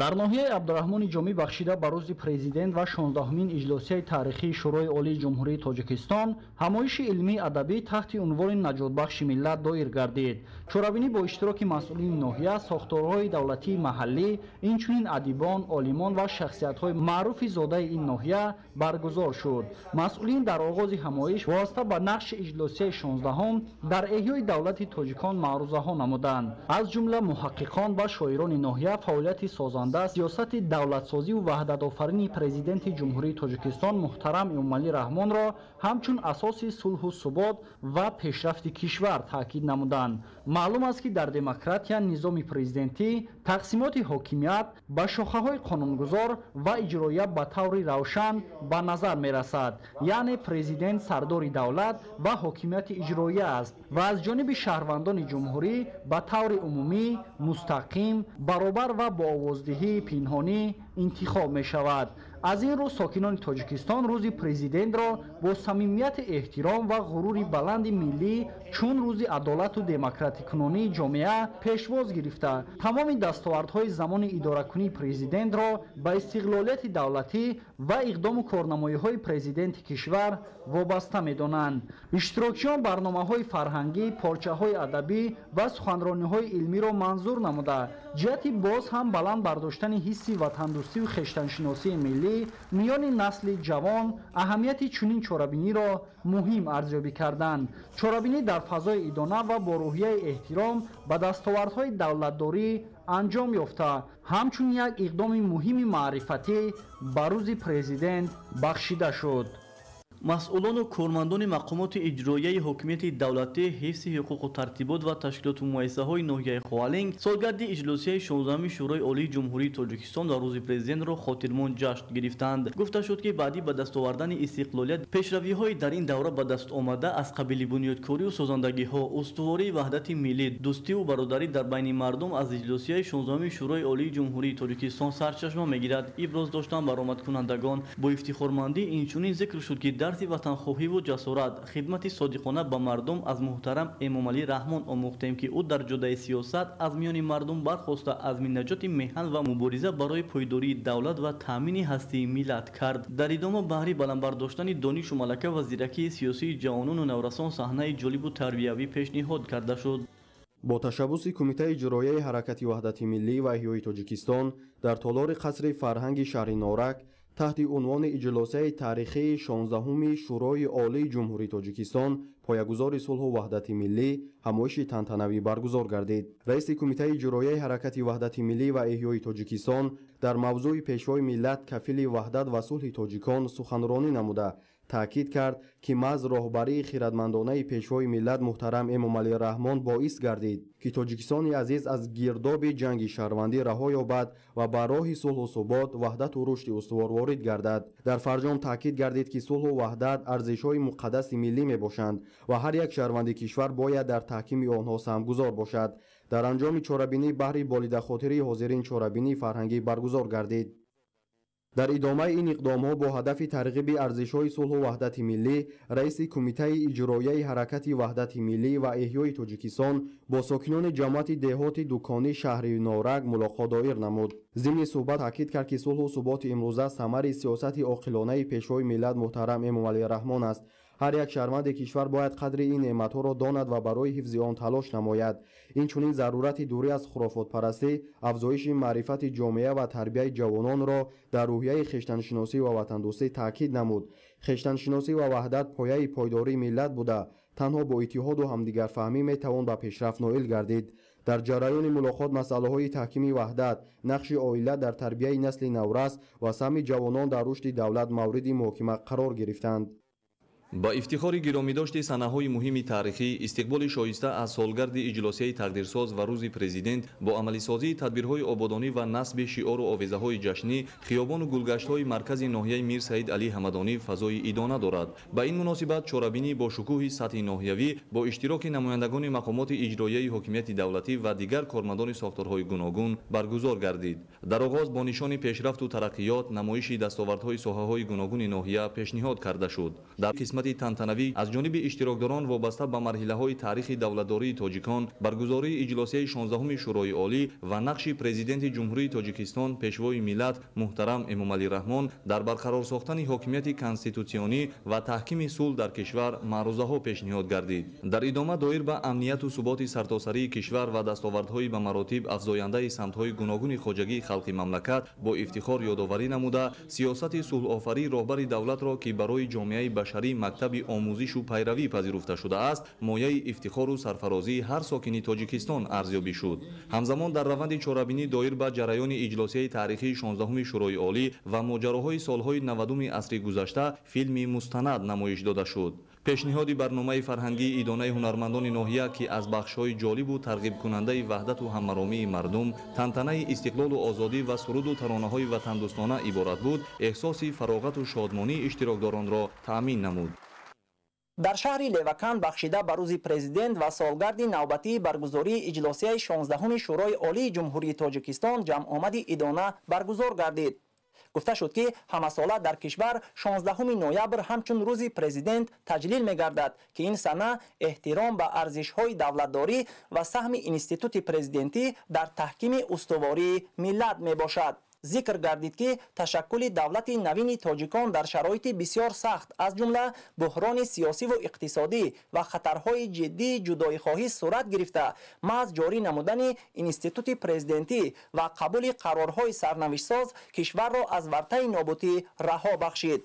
[SPEAKER 18] Дар ноҳияи Абдураҳмони Ҷомӣ бахшида ба рӯзи президент ва 16-умин иҷлосияи таърихии Шӯрои Олии Ҷумҳурии Тоҷикистон ҳамоиши илмии адабӣ таҳти унвони наҷотбахши миллат доир гардид. Чорабинӣ бо иштироки масъулини ноҳия, сохторҳои давлатии маҳаллӣ, инчунин адибон, олимон ва шахсиятҳои маъруфи зодаи ин ноҳия баргузор шуд. Масъулин дар оғози ҳамоиш вобаста ба нақши иҷлосияи 16-ум дар эҳёи давлати тоҷикон маърузаҳо намуданд. Аз ҷумла муҳаққиқон ва шоирони ноҳия фаъолияти созанда, сиёсати давлатсозиву ваҳдатофарини Президенти Ҷумҳурии Тоҷикистон муҳтарам Эмомалӣ Раҳмонро ҳамчун асоси сулҳу субот ва пешрафти кишвар таъкид намуданд. Маълум аст, ки дар демократия низоми президентӣ тақсимоти ҳокимият ба шохаҳои қонунгузор ва иҷроия ба таври равшан ба назар мерасад. Яъне президент сардори давлат ва ҳокимияти иҷроия аст ва аз ҷониби шаҳрвандони ҷумҳурӣ ба таври умумӣ, мустақим, баробар ва бо овоздиҳии пинҳонӣ интихоб мешавад. Аз ин рӯ сокинони Тоҷикистон рӯзи президентро бо самимияти эҳтиром ва ғурури баланди миллӣ чун рӯзи адолату демократикунонии ҷомеа пешвоз гирифта, тамоми дастовардҳои замони идоракунии президентро ба истиқлолияти давлатӣ ва иқдому корнамоиҳои президенти кишвар вобаста медонанд. Иштирокчиён барномаҳои фарҳангӣ, порчаҳои адабӣ ва суханрониҳои илмиро манзур намуда, ҷиҳати боз ҳам баланд бардоштани ҳисси ватандӯстию хештаншиносии миллӣ миёни насли ҷавон аҳамияти чунин чорабиниро муҳим арзёбӣ карданд. Чорабинӣ дар фазои идона ва бо рӯҳияи эҳтиром ба дастовардҳои давлатдорӣ анҷом ёфта, ҳамчун як иқдоми муҳими маърифатӣ ба рӯзи президент бахшида шуд.
[SPEAKER 16] Масъулону кормандони мақомоти иҷроияи ҳокимияти давлатӣ, ҳифзи ҳуқуқу тартибот ва ташкилоту муассисаҳои ноҳияи Ховалинг солгарди иҷлосияи 16-ми Шӯрои Олии Ҷумҳурии Тоҷикистон ва рӯзи президентро хотирмон ҷашн гирифтанд. Гуфта шуд, ки баъди ба даст овардани истиқлолият пешравиҳои дар ин давра ба даст омада аз қабили бунёдкорию созандагиҳо, устувории ваҳдати миллӣ, дӯстиву бародарӣ дар байни мардум аз иҷлосияи 16-ми Шӯрои Олии Ҷумҳурии Тоҷикистон сарчашма мегирад. Иброз доштанд баромадкунандагон. Бо ифтихормандӣ инчунин зикр шуд, ки дарси ватанхоҳиву ҷасорат, хидмати содиқона ба мардум аз муҳтарам Эмомалӣ Раҳмон омӯхтем, ки ӯ дар ҷодаи сиёсат аз миёни мардум бархоста, азми наҷоти меҳан ва мубориза барои пойдории давлат ва таъмини ҳастии миллат кард. Дар идома баҳри баланд бардоштани донишу малака ва зиракии сиёсии ҷавонону наврасон саҳнаи ҷолибу тарбиявӣ пешниҳод карда шуд.
[SPEAKER 8] Бо ташаббуси Кумитаи иҷроияи ҳаракати ваҳдати миллӣ ва эҳёи Тоҷикистон дар толори қасри фарҳанги шаҳри Норак таҳти унвони иҷлосияи таърихии 16-уми Шӯрои Олии Ҷумҳурии Тоҷикистон поягузори сулҳу ваҳдати миллӣ ҳамоиши тантанавӣ баргузор гардид. Раиси Кумитаи иҷроияи ҳаракати ваҳдати миллӣ ва эҳёи Тоҷикистон дар мавзӯи Пешвои миллат кафили ваҳдат ва сулҳи тоҷикон суханронӣ намуда, таъкид кард, ки маҳз роҳбарии хиратмандонаи Пешвои миллат муҳтарам Эмомалӣ Раҳмон боис гардид, ки Тоҷикистони азиз аз гирдоби ҷанги шаҳрвандӣ раҳо ёбад ва ба роҳи сулҳу субот, ваҳдату рушди устувор ворид гардад. Дар фарҷом таъкид гардид, ки сулҳу ваҳдат арзишҳои муқаддаси миллӣ мебошанд ва ҳар як шаҳрванди кишвар бояд дар таҳкими онҳо саҳмгузор бошад. Дар анҷоми чорабинӣ баҳри болидахотирии ҳозирин чорабинии фарҳангӣ баргузор гардид. Дар идомаи ин иқдомҳо бо ҳадафи тарғиби арзишҳои сулҳу ваҳдати миллӣ, раиси Кумитаи иҷроияи ҳаракати ваҳдати миллӣ ва эҳёи Тоҷикистон бо сокинони ҷамоати деҳоти Дукони шаҳри Норак мулоқот доир намуд. Зимни суҳбат таъкид кард, ки сулҳу суботи имрӯза самари сиёсати оқилонаи Пешвои миллат муҳтарам Эмомалӣ Раҳмон аст. Ҳар як шаҳрванди кишвар бояд қадри ин неъматҳоро донад ва барои ҳифзи он талош намояд. Инчунин зарурати дурӣ аз хурофотпарастӣ, афзоиши маърифати ҷомеа ва тарбияи ҷавононро дар рӯҳияи хештаншиносӣ ва ватандӯстӣ таъкид намуд. Хештаншиносӣ ва ваҳдат пояи пойдории миллат буда, танҳо бо иттиҳоду ҳамдигарфаҳмӣ метавон ба пешрафт ноил гардид. Дар ҷараёни мулоқот масъалаҳои таҳкими ваҳдат, нақши оила дар тарбияи насли наврас ва саҳми ҷавонон дар рушди давлат мавриди муҳокима қарор гирифтанд.
[SPEAKER 19] Ба ифтихори гиромидошти санаҳои муҳими таърихӣ, истиқболи шоиста аз солгарди иҷлосияи тақдирсоз ва рӯзи президент бо амалисозии тадбирҳои ободонӣ ва насби шиору овезаҳои ҷашнӣ, хиёбону гулгаштҳои маркази ноҳияи Мир Саид Алӣ Ҳамадонӣ фазои идона дорад. Ба ин муносибат чорабинӣ бо шукӯҳи сатҳи ноҳиявӣ бо иштироки намояндагони мақомоти иҷроияи ҳокимияти давлатӣ ва дигар кормандони сохторҳои гуногун баргузор гардид. Дар оғоз бо нишони пешрафту тараққиёт намоиши дастовардҳои соҳаҳои гуногуни ноҳия пешниҳод карда шуд. Дар қисмати тантанавӣ аз ҷониби иштирокдорон вобаста ба марҳилаҳои таърихи давлатдории тоҷикон, баргузории иҷлосияи 16-уми Шӯрои Олӣ ва нақши Президенти Ҷумҳурии Тоҷикистон Пешвои миллат муҳтарам Эмомалӣ Раҳмон дар барқарор сохтани ҳокимияти конститутсионӣ ва таҳкими сулҳ дар кишвар маърузаҳо пешниҳод гардид. Дар идома доир ба амнияту суботи сартосарии кишвар ва дастовардҳои ба маротиб афзояндаи самтҳои гуногуни хоҷагии халқи мамлакат бо ифтихор ёдоварӣ намуда, сиёсати сулҳофарии роҳбари давлатро, ки барои ҷомеаи башарӣ мактаби омӯзишу пайравӣ пазируфта шудааст, мояи ифтихору сарфарозии ҳар сокини Тоҷикистон арзёбӣ шуд. Ҳамзамон дар раванди чорабинӣ доир ба ҷараёни иҷлосияи таърихии 16-уми Шӯрои Олӣ ва моҷароҳои солҳои 90-уми асри гузашта филми мустанад намоиш дода шуд. Пешниҳоди барномаи фарҳангии идонаи ҳунармандони ноҳия, ки аз бахшҳои ҷолибу тарғибкунандаи ваҳдату ҳаммаромии мардум, тантанаи истиқлолу озодӣ ва суруду таронаҳои ватандӯстона иборат буд, эҳсоси фароғату шодмонии иштирокдоронро таъмин намуд.
[SPEAKER 20] Дар шаҳри Леваканд бахшида ба рӯзи президент ва солгарди навбатии баргузории иҷлосияи 16-уми Шӯрои Олии Ҷумҳурии Тоҷикистон ҷамъомади идона баргузор гардид. Гуфта шуд, ки ҳамасола дар кишвар 16 ноябр ҳамчун рӯзи президент таҷлил мегардад, ки ин сана эҳтиром ба арзишҳои давлатдорӣ ва саҳми институти президентӣ дар таҳкими устувории миллат мебошад. Зикр гардид, ки ташаккули давлати навини тоҷикон дар шароити бисёр сахт, аз ҷумла буҳрони сиёсиву иқтисодӣ ва хатарҳои ҷиддии ҷудоихоҳӣ сурат гирифта, маҳз ҷорӣ намудани институти президентӣ ва қабули қарорҳои сарнавиштсоз кишварро аз вартаи нобудӣ раҳо бахшид.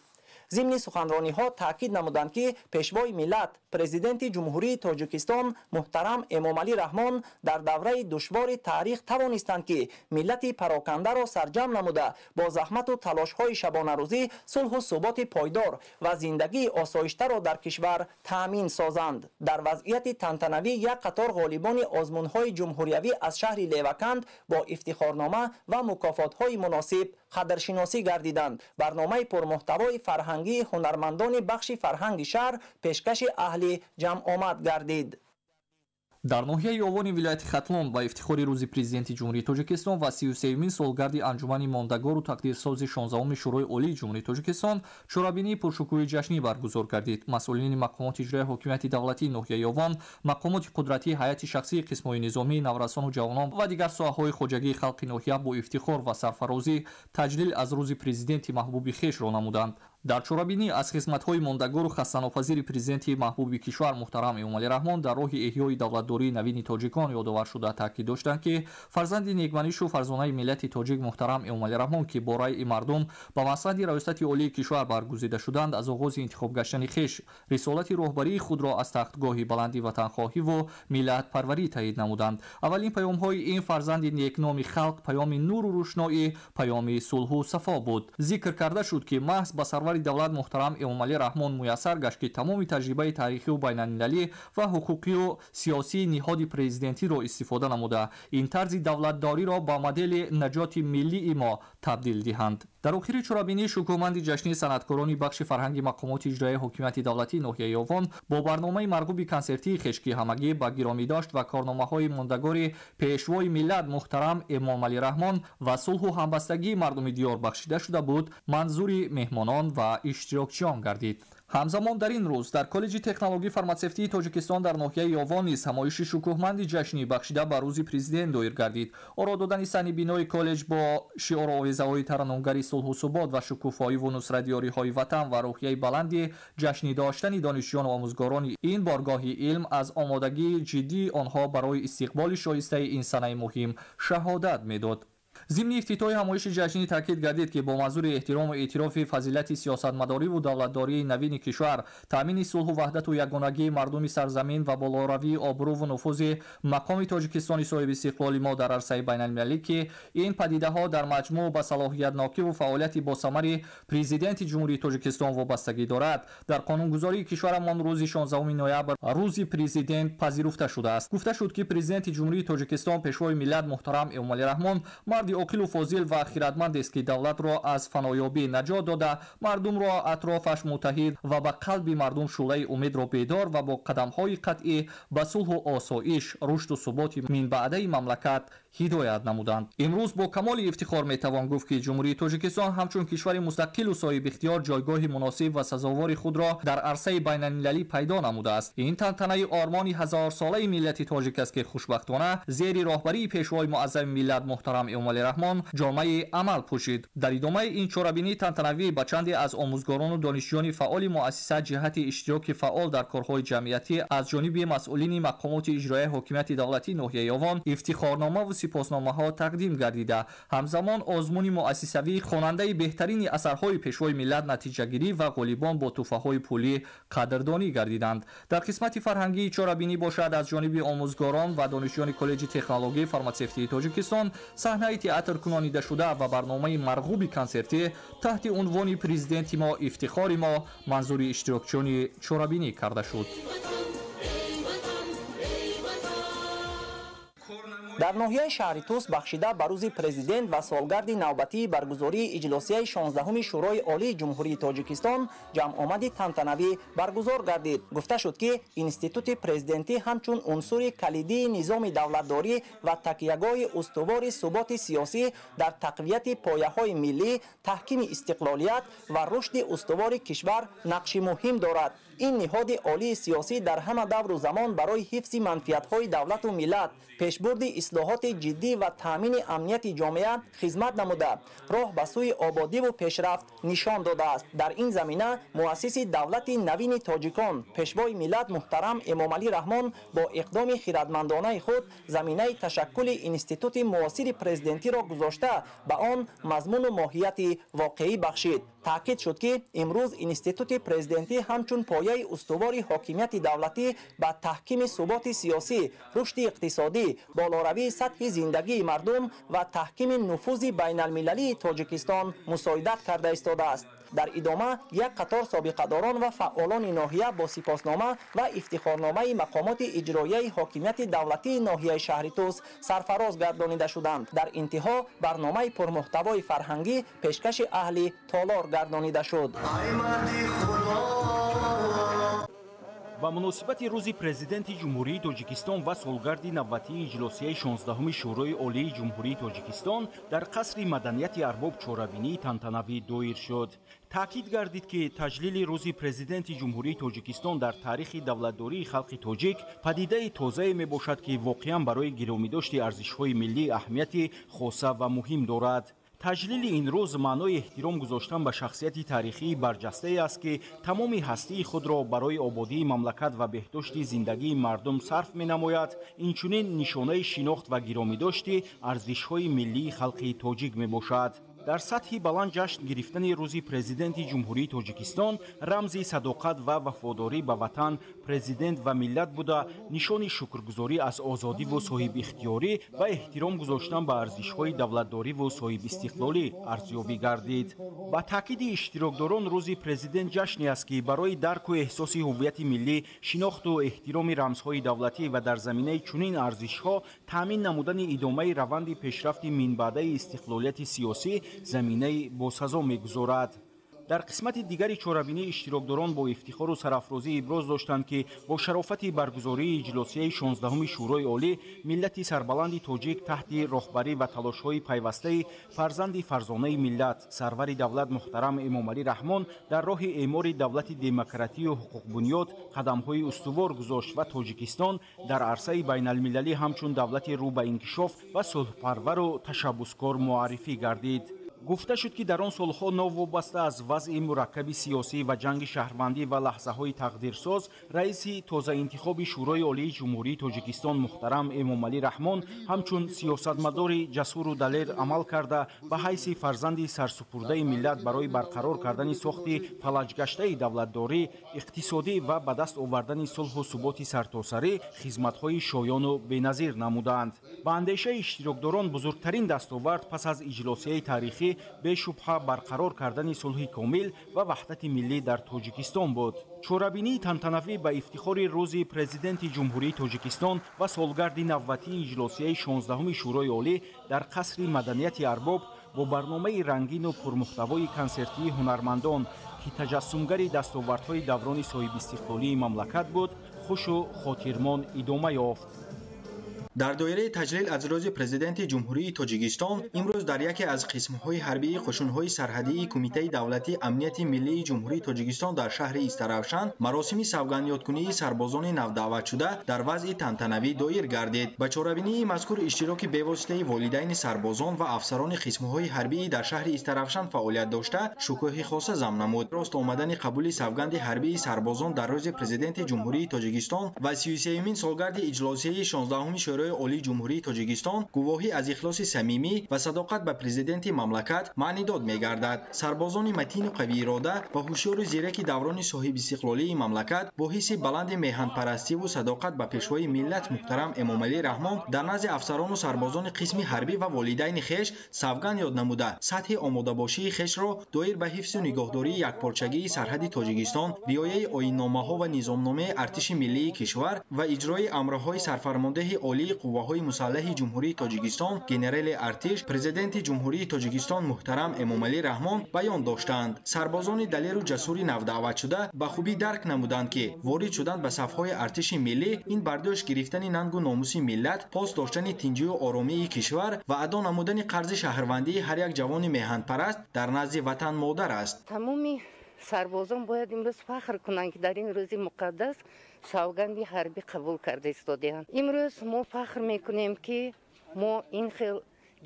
[SPEAKER 20] Зимни суханрониҳо таъкид намуданд, ки пешвои миллат, президенти Ҷумҳурии Тоҷикистон муҳтарам Эмомалӣ Раҳмон дар давраи душвори таърих тавонистанд, ки миллати парокандаро сарҷамъ намуда, бо заҳмату талошҳои шабонарӯзӣ сулҳу суботи пойдор ва зиндагии осоиштаро дар кишвар таъмин созанд. Дар вазъияти тантанавӣ як қатор ғолибони озмунҳои ҷумҳуриявӣ аз шаҳри Леваканд бо ифтихорнома ва мукофотҳои муносиб қадршиносӣ гардиданд. Барномаи пурмуҳтавои фарҳангии ҳунармандони бахши фарҳанги шаҳр пешкаши аҳли ҷамъомад гардид.
[SPEAKER 21] Дар ноҳияи Ёвони вилояти Хатлон ба ифтихори рӯзи президенти Ҷумҳурии Тоҷикистон ва 33-юмин солгарди анҷумани мондагору тақдирсози 16-уми Шӯрои Олии Ҷумҳурии Тоҷикистон чорабинии пуршукӯҳи ҷашнӣ баргузор гардид. Масъулини мақомоти иҷроияи ҳокимияти давлатии ноҳияи Ёвон, мақомоти қудратӣ, ҳайати шахсии қисмҳои низомӣ, наврасону ҷавонон ва дигар соҳаҳои хоҷагии халқи ноҳия бо ифтихор ва сарфарозӣ таҷлил аз рӯзи президенти маҳбуби хешро намуданд. Дар чорабинӣ аз хизматҳои мондагору хастанопазири президенти маҳбуби кишвар муҳтарам Эмомалӣ Раҳмон дар роҳи эҳёи давлатдории навини тоҷикон ёдовар шуда таъкид доштанд, ки фарзанди некманишу фарзонаи миллати тоҷик муҳтарам Эмомалӣ Раҳмон, ки бо раъи мардум ба мақсади раёсати олии кишвар баргузида шуданд, аз оғози интихоб гаштани хеш рисолати роҳбарии худро аз тахтгоҳи баланди ватанхоҳиву миллатпарварӣ таъйид намуданд. Аввалин паёмҳои ин фарзанди некноми халқ паёми нуру рӯшноӣ, паёми сулҳу сафо буд. Зикр карда шуд, ки маҳз ба сарвари давлат муҳтарам Эмомалӣ Раҳмон муяссар гашт, ки тамоми таҷрибаи таърихию байналмилалӣ ва ҳуқуқию сиёсии ниҳоди президентиро истифода намуда, ин тарзи давлатдориро ба модели наҷоти миллии мо табдил диҳанд. Дар охири чорабинии шукӯҳманди ҷашнии санъаткорони бахши фарҳанги мақомоти иҷроияи ҳокимияти давлатии ноҳияи Ёвон бо барномаи марғуби консертии хеш, ки ҳамагӣ ба гиромӣ дошт ва корномаҳои мондагори пешвои миллат муҳтарам Эмомалӣ Раҳмон ва сулҳу ҳамбастагии мардуми диёр бахшида шуда буд, манзури меҳмонон ва иштирокчиён гардид. Ҳамзамон дар ин рӯз дар коллеҷи технологии фарматсевтии Тоҷикистон дар ноҳияи Ёвон низ ҳамоиши шукӯҳманди ҷашнӣ бахшида ба рӯзи президент доир гардид. Оро додани саҳни бинои коллеҷ бо шиору овезаҳои тараннумгари сулҳу субот ва шукуфоиву нусратдиёриҳои ватан ва рӯҳияи баланди ҷашнӣ доштани донишҷӯёну омӯзгорони ин боргоҳи илм аз омодагии ҷиддии онҳо барои истиқболи шоистаи ин санаи муҳим шаҳодат медод. Зимни ифтитоҳи ҳамоиши ҷашнӣ таъкид гардид, ки бо манзури эҳтирому эътирофи фазилати сиёсатмадориву давлатдории навини кишвар, таъмини сулҳу ваҳдату ягонагии мардуми сарзамин ва болоравии обрӯву нуфузи мақоми Тоҷикистони соҳибистиқлоли мо дар арсаи байналмилалӣ, ки ин падидаҳо дар маҷмӯъ ба салоҳиятнокиву фаъолияти босамари президенти Ҷумҳурии Тоҷикистон вобастагӣ дорад, дар қонунгузории кишварамон рӯзи 16 ноябр рӯзи президент пазируфта шудааст. Гуфта шуд, ки президенти Ҷумҳурии Тоҷикистон пешвои миллат муҳтарам Эмомалӣ Раҳмон марди оқилу фозил ва хиратмандест, ки давлатро аз фаноёбӣ наҷот дода, мардумро атрофаш муттаҳид ва ба қалби мардум шӯълаи умедро бедор ва бо қадамҳои қатъӣ ба сулҳу осоиш, рушду суботи минбаъдаи мамлакат ҳидоят намуданд. Имрӯз бо камоли ифтихор метавон гуфт, ки Ҷумҳурии Тоҷикистон ҳамчун кишвари мустақилу соҳибихтиёр ҷойгоҳи муносиб ва сазовори худро дар арсаи байналмилалӣ пайдо намудааст. Ин тантанаи ормони ҳазорсолаи миллати тоҷик аст, ки хушбахтона зери роҳбарии пешвои муаззами миллат муҳтарам Эмомалӣ Раҳмон ҷомаи амал пӯшид. Дар идомаи ин чорабинии тантанавӣ ба чанде аз омӯзгорону донишҷӯёни фаъоли муассиса ҷиҳати иштироки фаъол дар корҳои ҷамъиятӣ аз ҷониби масъулини мақомоти иҷроияи ҳокимияти давлатии ноҳияи Ёвон ифтихорномаву сипосномаҳо тақдим гардида. Ҳамзамон озмуни муассисавии хонандаи беҳтарини асарҳои Пешвои миллат натиҷагирӣ ва ғолибон бо тӯҳфаҳои пулӣ қадрдонӣ гардиданд. Дар қисмати фарҳангии чорабинӣ бошад, аз ҷониби омӯзгорон ва донишҷӯёни коллеҷи технологияи фарматсевтии Тоҷикистон саҳнаи театр кунонида шуда ва барномаи марғуби консертӣ таҳти унвони «Президенти мо, ифтихори мо» манзури иштирокчиёни чорабинӣ карда шуд.
[SPEAKER 20] Дар ноҳияи шаҳри Тус бахшида ба рӯзи президент ва солгарди навбатии баргузории иҷлосияи 16-уми Шӯрои Олии Ҷумҳурии Тоҷикистон ҷамъомади тантанавӣ баргузор гардид. Гуфта шуд, ки институти президентӣ ҳамчун унсури калидии низоми давлатдорӣ ва такягоҳи устувори суботи сиёсӣ дар тақвияти пояҳои миллӣ, таҳкими истиқлолият ва рушди устувори кишвар нақши муҳим дорад. Ин ниҳоди олии сиёсӣ дар ҳама давру замон барои ҳифзи манфиатҳои давлату миллат, пешбурди ислоҳоти ҷиддӣ ва таъмини амнияти ҷомеа хизмат намуда, роҳ ба сӯи ободиву пешрафт нишон додааст. Дар ин замина муассиси давлати навини тоҷикон, Пешвои миллат муҳтарам Эмомалӣ Раҳмон бо иқдоми хирадмандонаи худ заминаи ташаккули институти муосири президентиро гузошта, ба он мазмуну моҳияти воқеӣ бахшид. Таъкид шуд, ки имрӯз институти президентӣ ҳамчун пояи устувори ҳокимияти давлатӣ ба таҳкими суботи сиёсӣ, рушди иқтисодӣ, болоравии сатҳи зиндагии мардум ва таҳкими нуфузи байналмилалии Тоҷикистон мусоидат карда истодааст. Дар идома як қатор собиқадорон ва фаъолони ноҳия бо сипоснома ва ифтихорномаи мақомоти иҷроияи ҳокимияти давлатии ноҳияи шаҳри Тус сарфароз гардонида шуданд. Дар интиҳо барномаи пурмуҳтавои фарҳангӣ пешкаши аҳли толор гардонида шуд.
[SPEAKER 2] Ба муносибати рӯзи Президенти Ҷумҳурии Тоҷикистон ва солгарди навбатии иҷлосияи 16-уми Шӯрои Олии Ҷумҳурии Тоҷикистон дар қасри маданияти Арбоб чорабинии тантанавӣ доир шуд. Таъкид гардид, ки таҷлили рӯзи Президенти Ҷумҳурии Тоҷикистон дар таърихи давлатдории халқи тоҷик падидаи тозае мебошад, ки воқеан барои гиромидошти арзишҳои миллӣ аҳамияти хоса ва муҳим дорад. Таҷлили ин рӯз маънои эҳтиром гузоштан ба шахсияти таърихии барҷастае аст, ки тамоми ҳастии худро барои ободии мамлакат ва беҳдошти зиндагии мардум сарф менамояд. Инчунин нишонаи шинохт ва гиромидошти арзишҳои миллии халқи тоҷик мебошад. Дар сатҳи баланд ҷашн гирифтани рӯзи Президенти Ҷумҳурии Тоҷикистон рамзи садоқат ва вафодорӣ ба ватан, президент ва миллат буда, нишони шукргузорӣ аз озодиву соҳибихтиёрӣ ва эҳтиром гузоштан ба арзишҳои давлатдориву соҳибистиқлолӣ арзёбӣ гардид. Ба таъкиди иштирокдорон, рӯзи президент ҷашне аст, ки барои дарку эҳсоси ҳуввияти миллӣ, шинохту эҳтироми рамзҳои давлатӣ ва дар заминаи чунин арзишҳо таъмин намудани идомаи раванди пешрафти минбаъдаи истиқлолияти сиёсӣ заминаи босазо мегузорад. Дар қисмати дигари чорабинӣ иштирокдорон бо ифтихору сарафрозӣ иброз доштанд, ки бо шарофати баргузории иҷлосияи 16-уми Шӯрои Олӣ миллати сарбаланди тоҷик таҳти роҳбарӣ ва талошҳои пайвастаи фарзанди фарзонаи миллат, сарвари давлат муҳтарам Эмомалӣ Раҳмон дар роҳи эъмори давлати демократию ҳуқуқбунёд қадамҳои устувор гузошт ва Тоҷикистон дар арсаи байналмилалӣ ҳамчун давлати рӯ ба инкишоф ва сулҳпарвару ташаббускор муаррифӣ гардид. Гуфта шуд, ки дар он солҳо новобаста аз вазъи мураккаби сиёсӣ ва ҷанги шаҳрвандӣ ва лаҳзаҳои тақдирсоз, раиси тозаинтихоби Шӯрои Олии Ҷумҳурии Тоҷикистон муҳтарам Эмомалӣ Раҳмон ҳамчун сиёсатмадори ҷасуру далер амал карда, ба ҳайси фарзанди сарсупурдаи миллат барои барқарор кардани сохти фалаҷгаштаи давлатдорӣ, иқтисодӣ ва ба даст овардани сулҳу суботи сартосарӣ хизматҳои шоёну беназир намуданд. Ба андешаи иштирокдорон, бузургтарин дастовард пас аз иҷлосияи таърихӣ бешубҳа барқарор кардани сулҳи комил ва ваҳдати миллӣ дар Тоҷикистон буд. Чорабинии тантанавӣ ба ифтихори рӯзи Президенти Ҷумҳурии Тоҷикистон ва солгарди навбатии иҷлосияи 16-уми Шӯрои Олӣ дар қасри маданияти Арбоб бо барномаи рангину пурмуҳтавои консертии ҳунармандон, ки таҷассумгари дастовардҳои даврони соҳибистиқлолии мамлакат буд, хушу хотирмон идома ёфт.
[SPEAKER 3] Дар доираи таҷлил аз рӯзи Президенти Ҷумҳурии Тоҷикистон имрӯз дар яке аз қисмҳои ҳарбии қӯшунҳои сарҳадии Кумитаи давлатии амнияти миллии Ҷумҳурии Тоҷикистон дар шаҳри Истаравшан маросими савгандёдкунии сарбозони навдаъватшуда дар вазъи тантанавӣ доир гардид. Ба чорабинии мазкур иштироки бевоситаи волидайни сарбозон ва афсарони қисмҳои ҳарбии дар шаҳри Истаравшан фаъолият дошта шукӯҳи хоса зам намуд. Рост омадани қабули савганди ҳарбии сарбозон дар рӯзи Президенти Ҷумҳурии Тоҷикистон ва 33-юмин солгарди иҷлосияи 16-уми Шӯрои Олии Ҷумҳурии Тоҷикистон гувоҳӣ аз ихлоси самимӣ ва садоқат ба президенти мамлакат маънидод мегардад. Сарбозони матину қавиирода ва ҳушёру зираки даврони соҳибистиқлолии мамлакат бо ҳисси баланди меҳанпарастиву садоқат ба пешвои миллат муҳтарам Эмомалӣ Раҳмон дар назди афсарону сарбозони қисми ҳарбӣ ва волидайни хеш савганд ёд намуда сатҳи омодабошии хешро доир ба ҳифзу нигоҳдории якпорчагии сарҳади Тоҷикистон, риояи оинномаҳо ва низомномаи артиши миллии кишвар ва иҷрои амрҳои сарфармондеҳи олии қувваҳои мусаллаҳи Ҷумҳурии Тоҷикистон, генерали артиш, президенти Ҷумҳурии Тоҷикистон муҳтарам Эмомалӣ Раҳмон баён доштанд. Сарбозони далеру ҷасури навдаъватшуда ба хубӣ дарк намуданд, ки ворид шудан ба сафҳои артиши миллӣ ин бардошт гирифтани нангу номуси миллат, пос доштани тинҷию оромии кишвар ва адо намудани қарзи шаҳрвандии ҳар як ҷавони меҳанпараст дар назди ватан модар аст.
[SPEAKER 22] Тамоми сарбозон бояд имрӯз фахр кунанд, ки дар ин рӯзи муқаддас савганди ҳарбӣ қабул карда истодаанд. Имрӯз мо фахр мекунем, ки мо ин хел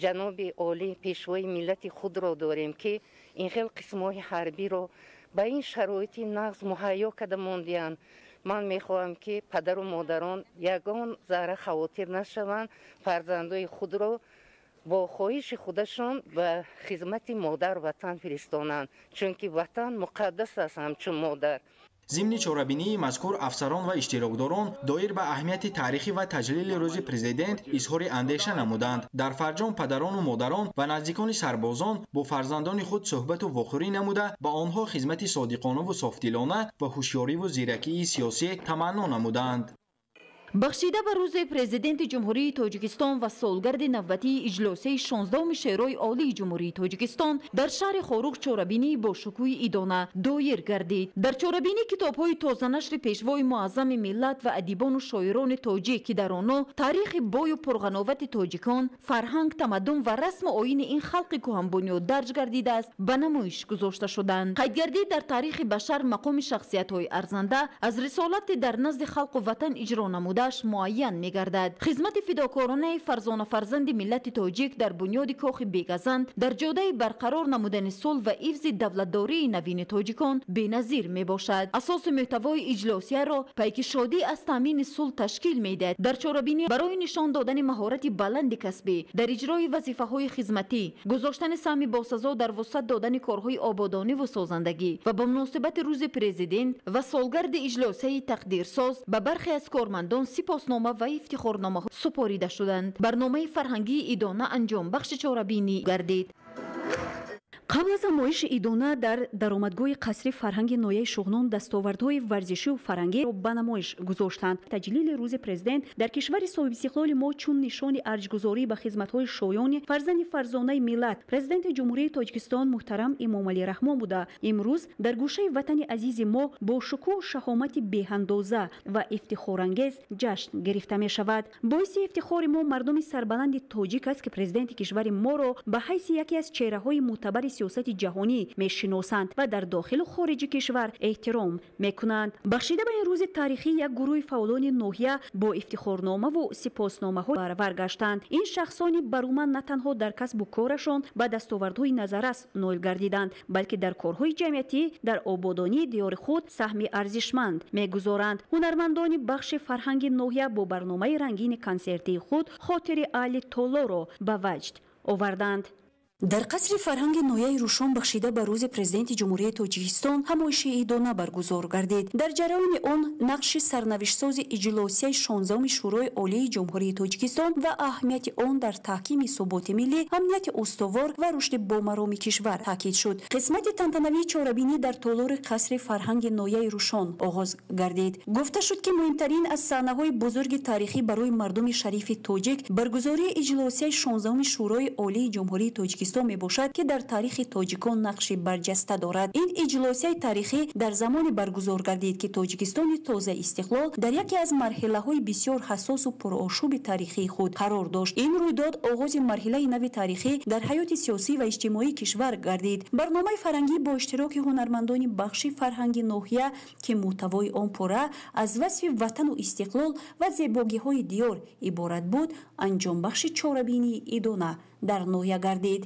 [SPEAKER 22] ҷаноби олӣ пешвои миллати худро дорем, ки ин хел қисмҳои ҳарбиро ба ин шароити нағз муҳайё карда мондианд. Ман мехоҳам, ки падару модарон ягон зарра хавотир нашаванд, фарзандои худро бо хоҳиши худашон ба хизмати модар ватан фиристонанд, чунки ватан муқаддас аст ҳамчун модар.
[SPEAKER 3] Зимни чорабинии мазкур афсарон ва иштирокдорон доир ба аҳамияти таърихӣ ва таҷлили рӯзи президент изҳори андеша намуданд. Дар фарҷом падарону модарон ва наздикони сарбозон бо фарзандони худ суҳбату вохӯрӣ намуда ба онҳо хизмати содиқонаву софдилона ва ҳушёриву зиракии сиёсӣ таманно намуданд.
[SPEAKER 23] Бахшида ба рӯзи Президенти Ҷумҳурии Тоҷикистон ва солгарди навбатии иҷлосияи 16-уми Шӯрои Олии Ҷумҳурии Тоҷикистон дар шаҳри Хоруғ чорабинии бошукӯҳи идона доир гардид. Дар чорабинӣ китобҳои тозанашри пешвои муаззами миллат ва адибону шоирони тоҷик, ки дар онҳо таърихи бою пурғановати тоҷикон, фарҳанг, тамаддун ва расму оини ин халқи кӯҳанбунёд дарҷ гардидааст, ба намоиш гузошта шуданд. Қайдгардид, дар таърихи башар мақоми шахсиятҳои арзанда аз рисолати дар назди халқу ватан иҷро намуда муайян мегардад. Хизмати фидокоронаи фарзона фарзанди миллати тоҷик дар бунёди кохи Бегазанд дар ҷодаи барқарор намудани сулҳ ва ҳифзи давлатдории навини тоҷикон беназир мебошад. Асосу мӯҳтавои иҷлосияро пайки шодӣ аз таъмини сулҳ ташкил медиҳад. Дар чорабинӣ барои нишон додани маҳорати баланди касбӣ дар иҷрои вазифаҳои хизматӣ, гузоштани саҳми босазо дар вусъат додани корҳои ободониву созандагӣ ва ба муносибати рӯзи президент ва солгарди иҷлосияи тақдирсоз ба бархе аз кормандон сипоснома ва ифтихорномаҳо супорида шуданд. Барномаи фарҳангии идона анҷомбахши чорабинӣ гардид.
[SPEAKER 24] Қабл аз ҳамоиши идона дар даромадгоҳи қасри фарҳанги ноҳияи Шуғнон дастовардҳои варзишию фарҳангиро ба намоиш гузоштанд. Таҷлили рӯзи президент дар кишвари соҳибистиқлоли мо чун нишони арҷгузорӣ ба хизматҳои шоёни фарзанди фарзонаи миллат, президенти Ҷумҳурии Тоҷикистон муҳтарам Эмомалӣ Раҳмон буда, имрӯз дар гӯшаи ватани азизи мо бо шукӯҳу шаҳомати беҳандоза ва ифтихорангез ҷашн гирифта мешавад. Боиси ифтихори мо мардуми сарбаланди тоҷик аст, ки президенти кишвари моро ба ҳайси яке аз чеҳраҳои мӯътабари сиёсати ҷаҳонӣ мешиносанд ва дар дохилу хориҷи кишвар эҳтиром мекунанд. Бахшида ба ин рӯзи таърихӣ як гурӯҳи фаъолони ноҳия бо ифтихорномаву сипосномаҳо баровар гаштанд. Ин шахсони баруманд на танҳо дар касбу корашон ба дастовардҳои назаррас ноил гардиданд, балки дар корҳои ҷамъиятӣ дар ободонии диёри худ саҳми арзишманд мегузоранд. Ҳунармандони бахши фарҳанги ноҳия бо барномаи рангини консертии худ хотири аҳли толорро ба ваҷд оварданд.
[SPEAKER 25] Дар қасри фарҳанги ноҳияи Рӯшон бахшида ба рӯзи президенти Ҷумҳурии Тоҷикистон ҳамоиши идона баргузор гардид. Дар ҷараёни он нақши сарнавиштсози иҷлосияи 16-уми Шӯрои Олии Ҷумҳурии Тоҷикистон ва аҳамияти он дар таҳкими суботи миллӣ, амнияти устувор ва рушди бомароми кишвар таъкид шуд. Қисмати тантанавии чорабинӣ дар толори қасри фарҳанги ноҳияи Рӯшон оғоз гардид. Гуфта шуд, ки муҳимтарин аз саҳнаҳои бузурги таърихӣ барои мардуми шарифи тоҷик баргузории иҷлосияи 16-уми Шӯрои Олии Ҷумҳурии Тоҷикистон Тоҷикистон мебошад, ки дар таърихи тоҷикон нақши барҷаста дорад. Ин иҷлосияи таърихӣ дар замоне баргузор гардид, ки Тоҷикистони тоза истиқлол дар яке аз марҳилаҳои бисёр ҳассосу пурошӯби таърихии худ қарор дошт. Ин рӯйдод оғози марҳилаи нави таърихӣ дар ҳаёти сиёсӣ ва иҷтимоии кишвар гардид. Барномаи фарҳангӣ бо иштироки ҳунармандони бахши фарҳанги ноҳия, ки мӯҳтавои он пурра аз васфи ватану истиқлол ва зебогиҳои диёр иборат буд, анҷомбахши чорабинии идона дар ноҳия гардид.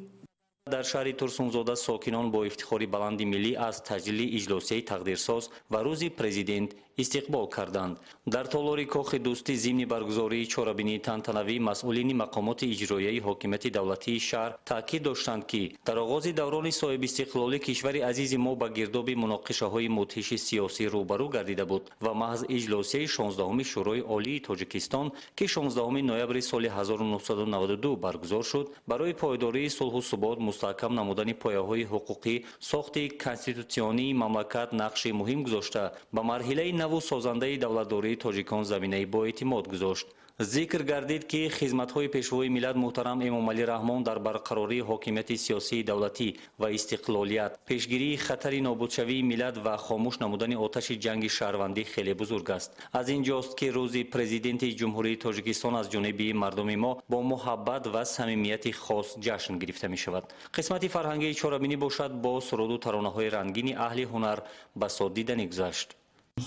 [SPEAKER 1] Дар шаҳри Турсунзода сокинон бо ифтихори баланди миллӣ аз таҷлили иҷлосияи тақдирсоз ва рӯзи президент истиқбол карданд. Дар толори Кохи Дӯстӣ зимни баргузории чорабинии тантанавӣ масъулини мақомоти иҷроияи ҳокимияти давлатии шаҳр таъкид доштанд, ки дар оғози даврони соҳибистиқлолӣ кишвари азизи мо ба гирдоби муноқишаҳои мудҳиши сиёсӣ рӯбарӯ гардида буд ва маҳз иҷлосияи 16-уми Шӯрои Олии Тоҷикистон, ки 16 ноябри соли 1992 баргузор шуд, барои пойдории сулҳу субот, мустаҳкам намудани пояҳои ҳуқуқӣ, сохти конститутсионии мамлакат нақши муҳим гузошта, ба марҳилаи наву созандаи давлатдории тоҷикон заминаи боэътимод гузошт. Зикр гардид, ки хизматҳои пешвои миллат муҳтарам Эмомалӣ Раҳмон дар барқарории ҳокимияти сиёсии давлатӣ ва истиқлолият, пешгирии хатари нобудшавии миллат ва хомӯш намудани оташи ҷанги шаҳрвандӣ хеле бузург аст. Аз ин ҷост, ки рӯзи президенти Ҷумҳурии Тоҷикистон аз ҷониби мардуми мо бо муҳаббат ва самимияти хос ҷашн гирифта мешавад. Қисмати фарҳангии чорабинӣ бошад бо суруду таронаҳои рангини аҳли ҳунар ба сод диданӣ гузашт.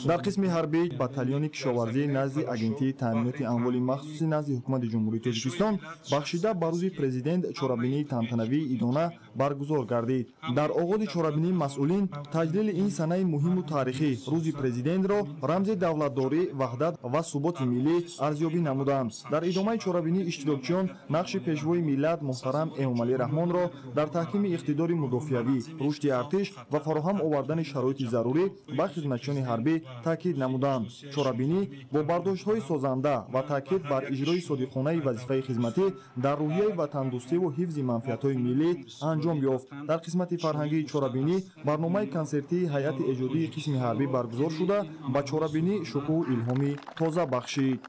[SPEAKER 5] Дар қисми ҳарбии батальони кишоварзии назди Агентии таъминоти амволи махсуси назди Ҳукумати Ҷумҳурии Тоҷикистон бахшида ба рӯзи президент чорабинии тантанавии идона баргузор гардид. Дар оғози чорабинии масъулин таҷлили ин санаи муҳиму таърихӣ рӯзи президентро рамзи давлатдорӣ, ваҳдат ва суботи миллӣ арзёбӣ намуданд. Дар идомаи чорабинӣ иштирокчиён нақши пешвои миллат муҳтарам Эмомалӣ Раҳмонро дар таҳкими иқтидори мудофиавӣ, рушди артиш ва фароҳам овардани шароити зарурӣ ба хизматчиёни ҳарбӣ таъкид намуданд. Чорабинӣ бо бардоштҳои созанда ва таъкид бар иҷрои содиқонаи вазифаи хизматӣ дар рӯҳияи ватандӯстиву ҳифзи манфиатҳои миллӣ анҷом ёфт. Дар қисмати фарҳангии чорабинӣ барномаи консертии ҳайати эҷодии қисми ҳарбӣ баргузор шуда, ба чорабинӣ шукӯҳу илҳоми тоза бахшид.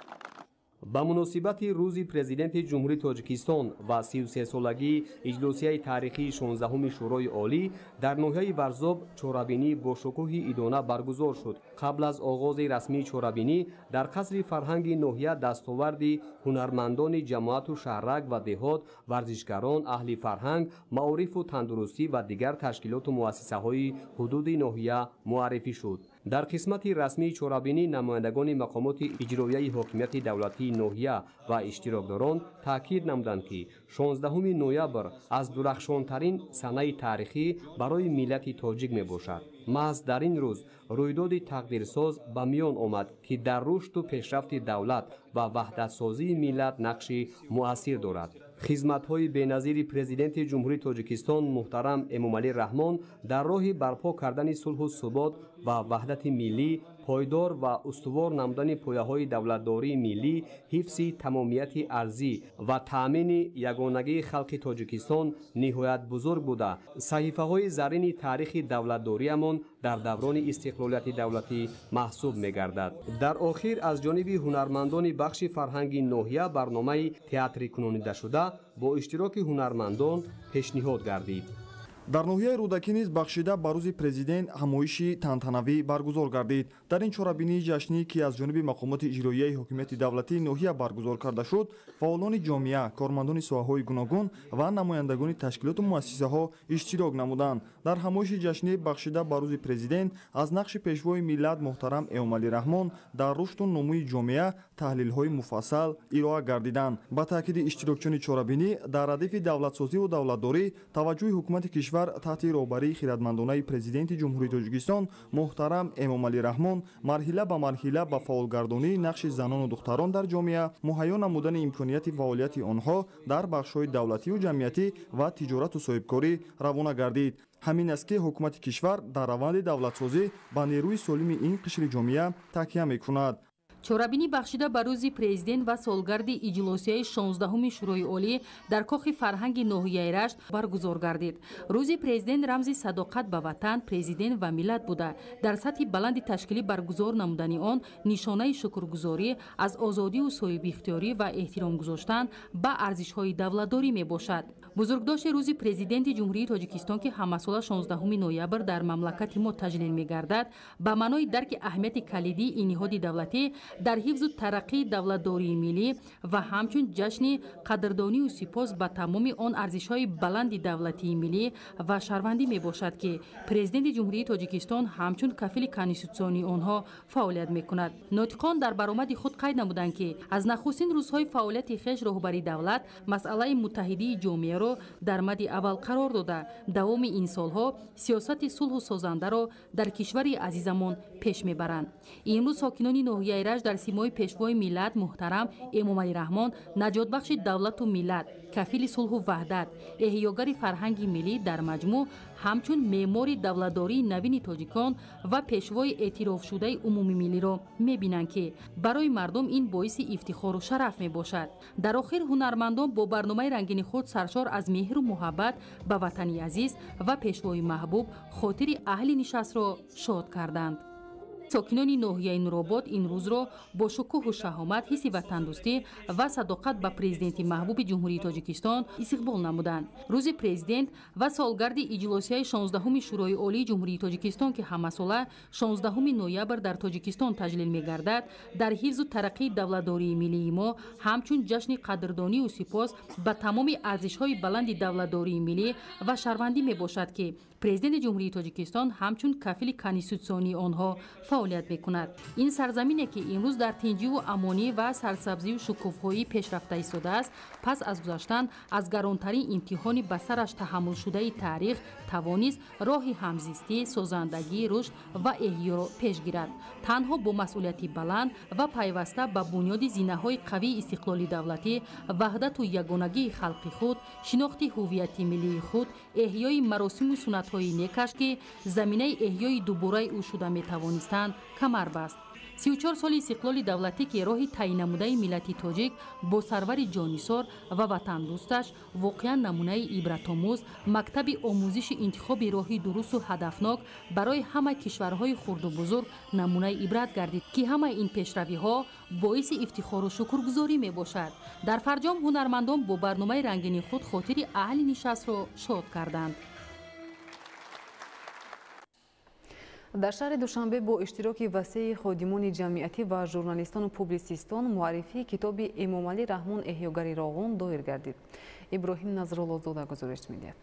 [SPEAKER 6] Ба муносибати рӯзи президенти Ҷумҳурии Тоҷикистон ва 33-солагии иҷлосияи таърихии 16-уми Шӯрои Олӣ дар ноҳияи Варзоб чорабинӣ бо шукӯҳи идона баргузор шуд. Қабл аз оғози расмии чорабинӣ дар қасри фарҳанги ноҳия дастоварди ҳунармандони ҷамоату шаҳрак ва деҳот, варзишгарон, аҳли фарҳанг, маорифу тандурустӣ ва дигар ташкилоту муассисаҳои ҳудуди ноҳия муаррифӣ шуд. Дар қисмати расмии чорабинӣ намояндагони мақомоти иҷроияи ҳокимияти давлатии ноҳия ва иштирокдорон таъкид намуданд, ки 16 ноябр аз дурахшонтарин санаи таърихӣ барои миллати тоҷик мебошад. Маҳз дар ин рӯз рӯйдоди тақдирсоз ба миён омад, ки дар рушду пешрафти давлат ва ваҳдатсозии миллат нақши муассир дорад. Хизматҳои беназири президенти Ҷумҳурии Тоҷикистон муҳтарам Эмомалӣ Раҳмон дар роҳи барпо кардани сулҳу субот ва ваҳдати миллӣ, пойдор ва устувор намудани пояҳои давлатдории миллӣ, ҳифзи тамомияти арзӣ ва таъмини ягонагии халқи Тоҷикистон ниҳоят бузург буда, саҳифаҳои заррини таърихи давлатдориамон дар даврони истиқлолияти давлатӣ маҳсуб мегардад. Дар охир аз ҷониби ҳунармандони бахши фарҳанги ноҳия барномаи театрикунонидашуда бо иштироки ҳунармандон пешниҳод гардид.
[SPEAKER 5] Дар ноҳияи Рӯдакӣ низ бахшида ба рӯзи президент ҳамоиши тантанавӣ баргузор гардид. Дар ин чорабинии ҷашнӣ, ки аз ҷониби мақомоти иҷроияи ҳокимияти давлатии ноҳия баргузор карда шуд, фаъолони ҷомеа, кормандони соҳаҳои гуногун ва намояндагони ташкилоту муассисаҳо иштирок намуданд. Дар ҳамоиши ҷашнӣ бахшида ба рӯзи президент аз нақши пешвои миллат муҳтарам Эмомалӣ Раҳмон дар рушду нумӯи ҷомеа таҳлилҳои муфассал ироа гардиданд. Ба таъкиди иштирокчиёни чорабинӣ, дар радифи давлатсозиву давлатдорӣ таваҷҷӯҳи ҳукумати кишвар таҳти роҳбарии хиратмандонаи президенти Ҷумҳурии Тоҷикистон муҳтарам Эмомалӣ Раҳмон марҳила ба марҳила ба фаъолгардонии нақши занону духтарон дар ҷомеа, муҳайё намудани имконияти фаъолияти онҳо дар бахшҳои давлативу ҷамъиятӣ ва тиҷорату соҳибкорӣ равона гардид. Ҳамин аст, ки ҳукумати кишвар дар раванди давлатсозӣ ба нерӯи солими ин қишри ҷомеа такя мекунад.
[SPEAKER 4] Чорабинӣ бахшида ба рӯзи президент ва солгарди иҷлосияи 16-уми Шӯрои Олӣ дар Кохи фарҳанги ноҳияи Рашт баргузор гардид. Рӯзи президент рамзи садоқат ба ватан, президент ва миллат буда, дар сатҳи баланди ташкилӣ баргузор намудани он нишонаи шукргузорӣ аз озодиву соҳибихтиёрӣ ва эҳтиром гузоштан ба арзишҳои давлатдорӣ мебошад. Бузургдошти рӯзи президенти Ҷумҳурии Тоҷикистон, ки ҳамасола 16 ноябр дар мамлакати мо таҷлил мегардад, ба маънои дарки аҳамияти калидии ин ниҳоди давлатӣ дар ҳифзу тараққии давлатдории миллӣ ва ҳамчун ҷашни қадрдонию сипос ба тамоми он арзишҳои баланди давлатии миллӣ ва шаҳрвандӣ мебошад, ки президенти Ҷумҳурии Тоҷикистон ҳамчун кафили конститутсионии онҳо фаъолият мекунад. Нотиқон дар баромади худ қайд намуданд, ки аз нахустин рӯзҳои фаъолияти хеш роҳбари давлат масъалаи муттаҳидии ҷомеаро дар мади аввал қарор дода, давоми ин солҳо сиёсати сулҳу созандаро дар кишвари азизамон пеш мебаранд. Имрӯз сокинони ноҳияи Рашт дар симои пешвои миллат муҳтарам Эмомалӣ Раҳмон, наҷотбахши давлату миллат, кафили сулҳу ваҳдат, эҳёгари фарҳанги миллӣ, дар маҷмӯъ ҳамчун меъмори давлатдории навини тоҷикон ва пешвои эътирофшудаи умумимиллиро мебинанд, ки барои мардум ин боиси ифтихору шараф мебошад. Дар охир ҳунармандон бо барномаи рангини худ саршор аз меҳру муҳаббат ба ватани азиз ва пешвои маҳбуб хотири аҳли нишастро шод карданд. Сокинони ноҳияи Нуробод ин рӯзро бо шукӯҳу шаҳомат, ҳисси ватандӯстӣ ва садоқат ба президенти маҳбуби Ҷумҳурии Тоҷикистон истиқбол намуданд. Рӯзи президент ва солгарди иҷлосияи 16-уми Шӯрои Олии Ҷумҳурии Тоҷикистон, ки ҳамасола 16 ноябр дар Тоҷикистон таҷлил мегардад, дар ҳифзу тараққии давлатдории миллии мо ҳамчун ҷашни қадрдонию сипос ба тамоми арзишҳои баланди давлатдории миллӣ ва шаҳрвандӣ мебошад, ки президенти Ҷумҳурии Тоҷикистон ҳамчун кафили конститутсионии онҳо фаъолият мекунад. Ин сарзамине, ки имрӯз дар тинҷиву амонӣ ва сарсабзию шукуфҳоӣ пешрафта истодааст, пас аз гузаштан аз гаронтарин имтиҳони ба сараш таҳаммулшудаи таърих тавонист роҳи ҳамзистӣ, созандагӣ, рушд ва эҳёро пеш гирад. Танҳо бо масъулияти баланд ва пайваста ба бунёди зинаҳои қавии истиқлоли давлатӣ, ваҳдату ягонагии халқи худ, шинохти ҳуввияти миллии худ, эҳёи маросиму суннатҳои некаш, ки заминаи эҳёи дубораи ӯ шуда метавонистанд, камар баст. 34 соли истиқлоли давлатӣ, ки роҳи таъиннамудаи миллати тоҷик бо сарвари ҷонисор ва ватандӯсташ воқеан намунаи ибратомӯз, мактаби омӯзиши интихоби роҳи дурусту ҳадафнок барои ҳама кишварҳои хурду бузург намунаи ибрат гардид, ки ҳамаи ин пешравиҳо боиси ифтихору шукргузорӣ мебошад. Дар фарҷом ҳунармандон бо барномаи рангини худ хотири аҳли нишастро шод карданд.
[SPEAKER 9] Дар шаҳри Душанбе бо иштироки васеи ходимони ҷамъиятӣ ва журналистону публисистон муаррифии китоби Эмомалӣ Раҳмон эҳёгари Роғун доир гардид. Иброҳим Назруллозода гузориш медиҳад.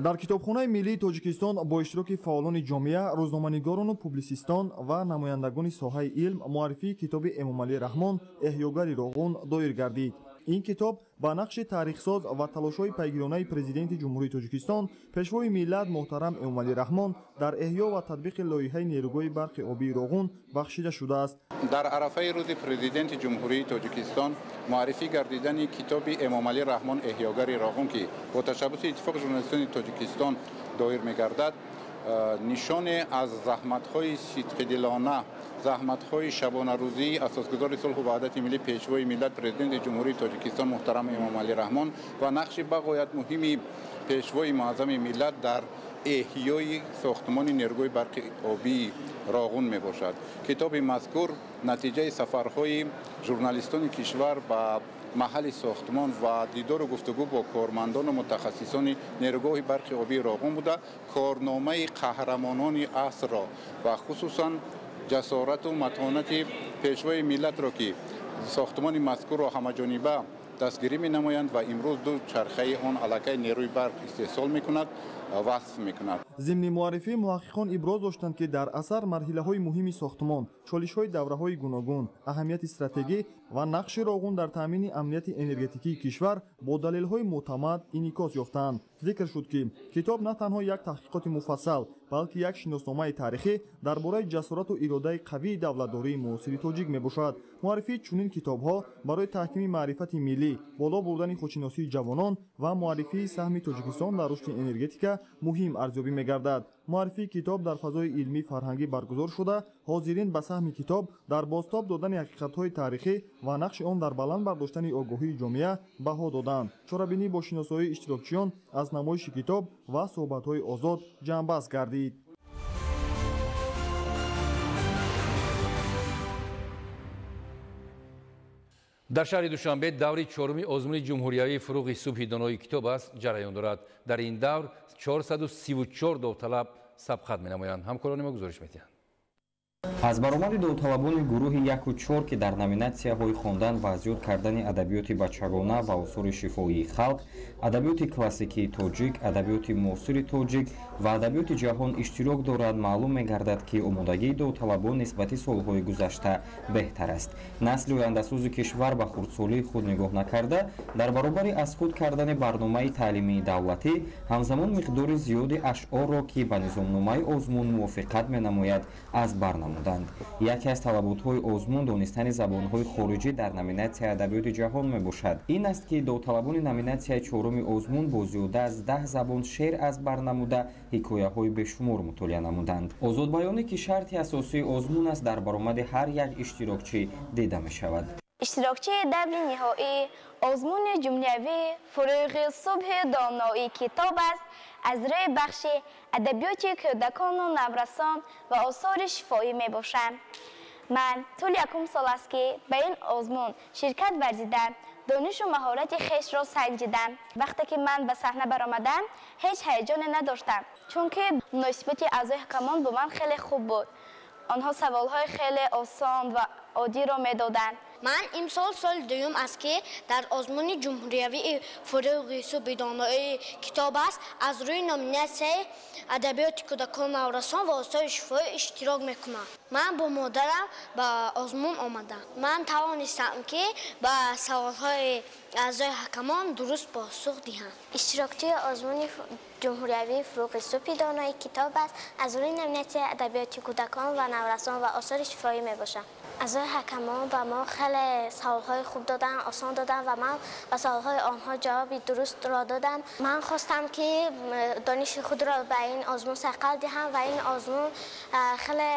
[SPEAKER 5] Дар китобхонаи миллии Тоҷикистон бо иштироки фаъолони ҷомеа, рӯзноманигорону публисистон ва намояндагони соҳаи илм муаррифии китоби Эмомалӣ Раҳмон эҳёгари Роғун доир гардид. Ин китоб ба нақши таърихсоз ва талошҳои пайгиронаи президенти Ҷумҳурии Тоҷикистон, пешвои миллат муҳтарам Эмомалӣ Раҳмон дар эҳё ва татбиқи лоиҳаи нерӯгоҳи барқи обии Роғун бахшида шудааст.
[SPEAKER 10] Дар арафаи рӯзи президенти Ҷумҳурии Тоҷикистон муаррифӣ гардидани китоби Эмомалӣ Раҳмон эҳёгари Роғун, ки бо ташаббуси Иттифоқи журналистони Тоҷикистон доир мегардад, нишоне аз заҳматҳои сидқидилона, заҳматҳои шабонарӯзии асосгузори сулҳу ваҳдати миллӣ, пешвои миллат, президенти Ҷумҳурии Тоҷикистон муҳтарам Эмомалӣ Раҳмон ва нақши бағоят муҳими пешвои муаззами миллат дар эҳёи сохтмони нерӯгоҳи барқи обии Роғун мебошад. Китоби мазкур натиҷаи сафарҳои журналистони кишвар ба маҳалли сохтмон ва дидору гуфтугӯ бо кормандону мутахассисони нерӯгоҳи барқи обии Роғун буда, корномаи қаҳрамонони асрро ва хусусан ҷасорату матонати пешвои миллатро, ки сохтмони мазкурро ҳамаҷониба дастгирӣ менамоянд ва имрӯз ду чархаи он аллакай нерӯи барқ истеҳсол мекунад, васф мекунад.
[SPEAKER 5] Зимни муаррифӣ муҳаққиқон иброз доштанд, ки дар асар марҳилаҳои муҳими сохтмон, чолишҳои давраҳои гуногун, аҳамияти стратегӣ ва нақши Роғун дар таъмини амнияти энергетикии кишвар бо далелҳои мӯътамад инъикос ёфтаанд. Зикр шуд, ки китоб на танҳо як таҳқиқоти муфассал, балки як шиносномаи таърихӣ дар бораи ҷасорату иродаи қавии давлатдории муосири тоҷик мебошад. Муаррифии чунин китобҳо барои таҳкими маърифати миллӣ, боло бурдани худшиносии ҷавонон ва муаррифии саҳми Тоҷикистон дар рушди энергетика муҳим арзёбӣ мегардад. Муаррифии китоб дар фазои илмӣ фарҳангӣ баргузор шуда, ҳозирин ба саҳми китоб дар бозтоб додани ҳақиқатҳои таърихӣ ва нақши он дар баланд бардоштани огоҳии ҷомеа баҳо доданд. Чорабинӣ бо шиносоии иштирокчиён аз намоиши китоб ва суҳбатҳои озод ҷамъбаст гардид.
[SPEAKER 11] Дар шаҳри Душанбе даври чоруми озмуни ҷумҳуриявии фурӯғи субҳи донои китоб аст ҷараён дорад. Дар ин давр 434 довталаб сабқат менамоянд. Ҳамкорони мо гузориш медиҳанд.
[SPEAKER 12] Аз баромади довталабони гурӯҳи 1-4, ки дар номинатсияҳои хондан ва зиёд кардани адабиёти бачагона ва осори шифоии халқ, адабиёти классикии тоҷик, адабиёти муосири тоҷик ва адабиёти ҷаҳон иштирок дорад, маълум мегардад, ки омодагии довталабон нисбати солҳои гузашта беҳтар аст. Насли ояндасози кишвар ба хурдсолии худ нигоҳ накарда, дар баробари аз худ кардани барномаи таълимии давлатӣ, ҳамзамон миқдори зиёди ашъорро, ки ба низомномаи озмун мувофиқат менамояд, аз бар намуданд. Яке аз талаботҳои озмун донистани забонҳои хориҷӣ дар номинатсияи адабиёти ҷаҳон мебошад. Ин аст, ки довталабони номинатсияи чоруми озмун бо зиёда аз 10 забон шеър аз бар намуда, ҳикояҳои бешумор мутолиа намуданд. Озодбаёнӣ, ки шарти асосии озмун аст, дар баромади ҳар як иштирокчӣ дида мешавад.
[SPEAKER 13] Иштирокчии даври ниҳоии озмуни ҷумҳуриявии фурӯғи субҳи доноии китоб аст аз рӯи бахши адабиёти кӯдакону наврасон ва осори шифоӣ мебошам. Ман тӯли якум сол аст, ки ба ин озмун ширкат варзидам, донишу маҳорати хешро санҷидам. Вақте ки ман ба саҳна баромадам, ҳеҷ ҳаяҷоне надоштам, чунки муносибати аъзои ҳакамон бо ман хеле хуб буд. Онҳо саволҳои хеле осон ва оддиро медоданд.
[SPEAKER 14] Ман имсол соли дуюм аст, ки дар озмуни ҷумҳуриявии фурӯғи субҳи доноии китоб аст аз рӯи номинатсияи адабиёти кӯдакон, наврасон ва осори шифоӣ иштирок мекунам. Ман бо модарам ба озмун омадам. Ман тавонистам, ки ба саволҳои аъзои ҳакамон дуруст посух диҳам.
[SPEAKER 15] Иштирокчии озмуни ҷумҳуриявии фурӯғи субҳи доноии китоб аст аз рӯи номинатсияи адабиёти кӯдакон ва наврасон ва осори шифоӣ мебошам. Аъзои ҳакамон ба мо хеле саволҳои хуб доданд, осон доданд ва ман ба саволҳои онҳо ҷавоби дурустро додам. Ман хостам, ки дониши худро ба ин озмун сайқал диҳам ва ин озмун хеле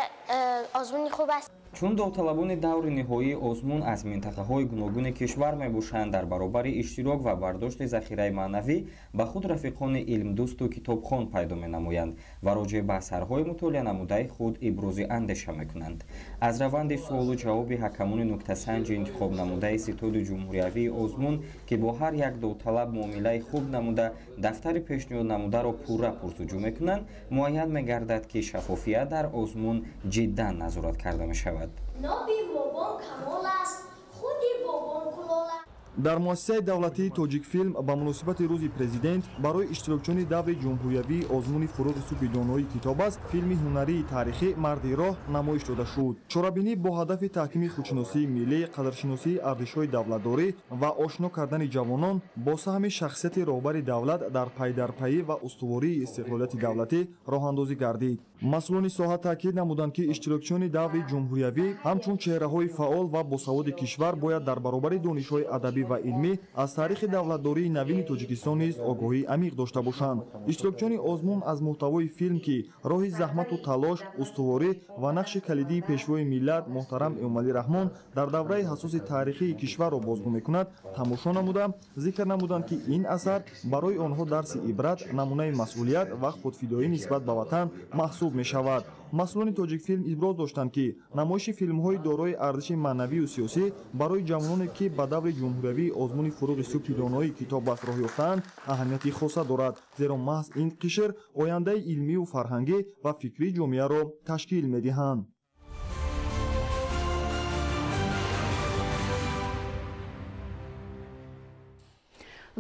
[SPEAKER 15] озмуни хуб аст.
[SPEAKER 12] Чун довталабони даври ниҳоии озмун аз минтақаҳои гуногуни кишвар мебошанд, дар баробари иштирок ва бардошти захираи маънавӣ ба худ рафиқони илмдӯсту китобхон пайдо менамоянд ва роҷеъ ба асарҳои мутолиа намудаи худ ибрози андеша мекунанд. Аз раванди суолу ҷавоби ҳакамони нуктасанҷи интихобнамудаи ситоди ҷумҳуриявии озмун, ки бо ҳар як довталаб муомилаи хуб намуда, дафтари пешниҳоднамударо пурра пурсуҷӯ мекунанд, муайян мегардад, ки шаффофият дар озмун ҷиддан назорат карда мешавад.
[SPEAKER 14] Ноби бобон камол аст, худи бобон кулол аст.
[SPEAKER 5] Дар муассисаи давлатии Тоҷикфилм ба муносибати рӯзи президент барои иштирокчиёни даври ҷумҳуриявии озмуни фурӯғи субҳи доноии китоб аст филми ҳунарии таърихӣ «Марди роҳ» намоиш дода шуд. Чорабинӣ бо ҳадафи таҳкими худшиносии миллӣ, қадршиносии арзишҳои давлатдорӣ ва ошно кардани ҷавонон бо саҳми шахсияти роҳбари давлат дар пайдарпайӣ ва устувории истиқлолияти давлатӣ роҳандозӣ гардид. Масъулони соҳа таъкид намуданд, ки иштирокчиёни даври ҷумҳуриявӣ ҳамчун чеҳраҳои фаъол ва босаводи кишвар бояд дар баробари донишҳои адабӣ ва илмӣ аз таърихи давлатдории навини Тоҷикистон низ огоҳии амиқ дошта бошанд. Иштирокчиёни озмун аз муҳтавои филм, ки роҳи заҳмату талош, устуворӣ ва нақши калидии пешвои миллат муҳтарам Эмомалӣ Раҳмон дар давраи ҳассоси таърихии кишварро бозгӯ мекунад, тамошо намуда, зикр намуданд, ки ин асар барои онҳо дарси ибрат, намунаи масъулият ва худфидоӣ нисбат ба ватан маҳсуб мешавад. Масъулони Тоҷикфилм иброз доштанд, ки намоиши филмҳои дорои арзиши маънавию сиёсӣ барои ҷавононе, ки ба даври ҷумҳуриявии озмуни фурӯғи субҳи доноии китоб аст роҳ ёфтаанд, аҳамияти хоса дорад, зеро маҳз ин қишр ояндаи илмию фарҳангӣ ва фикрии ҷомеаро ташкил медиҳанд.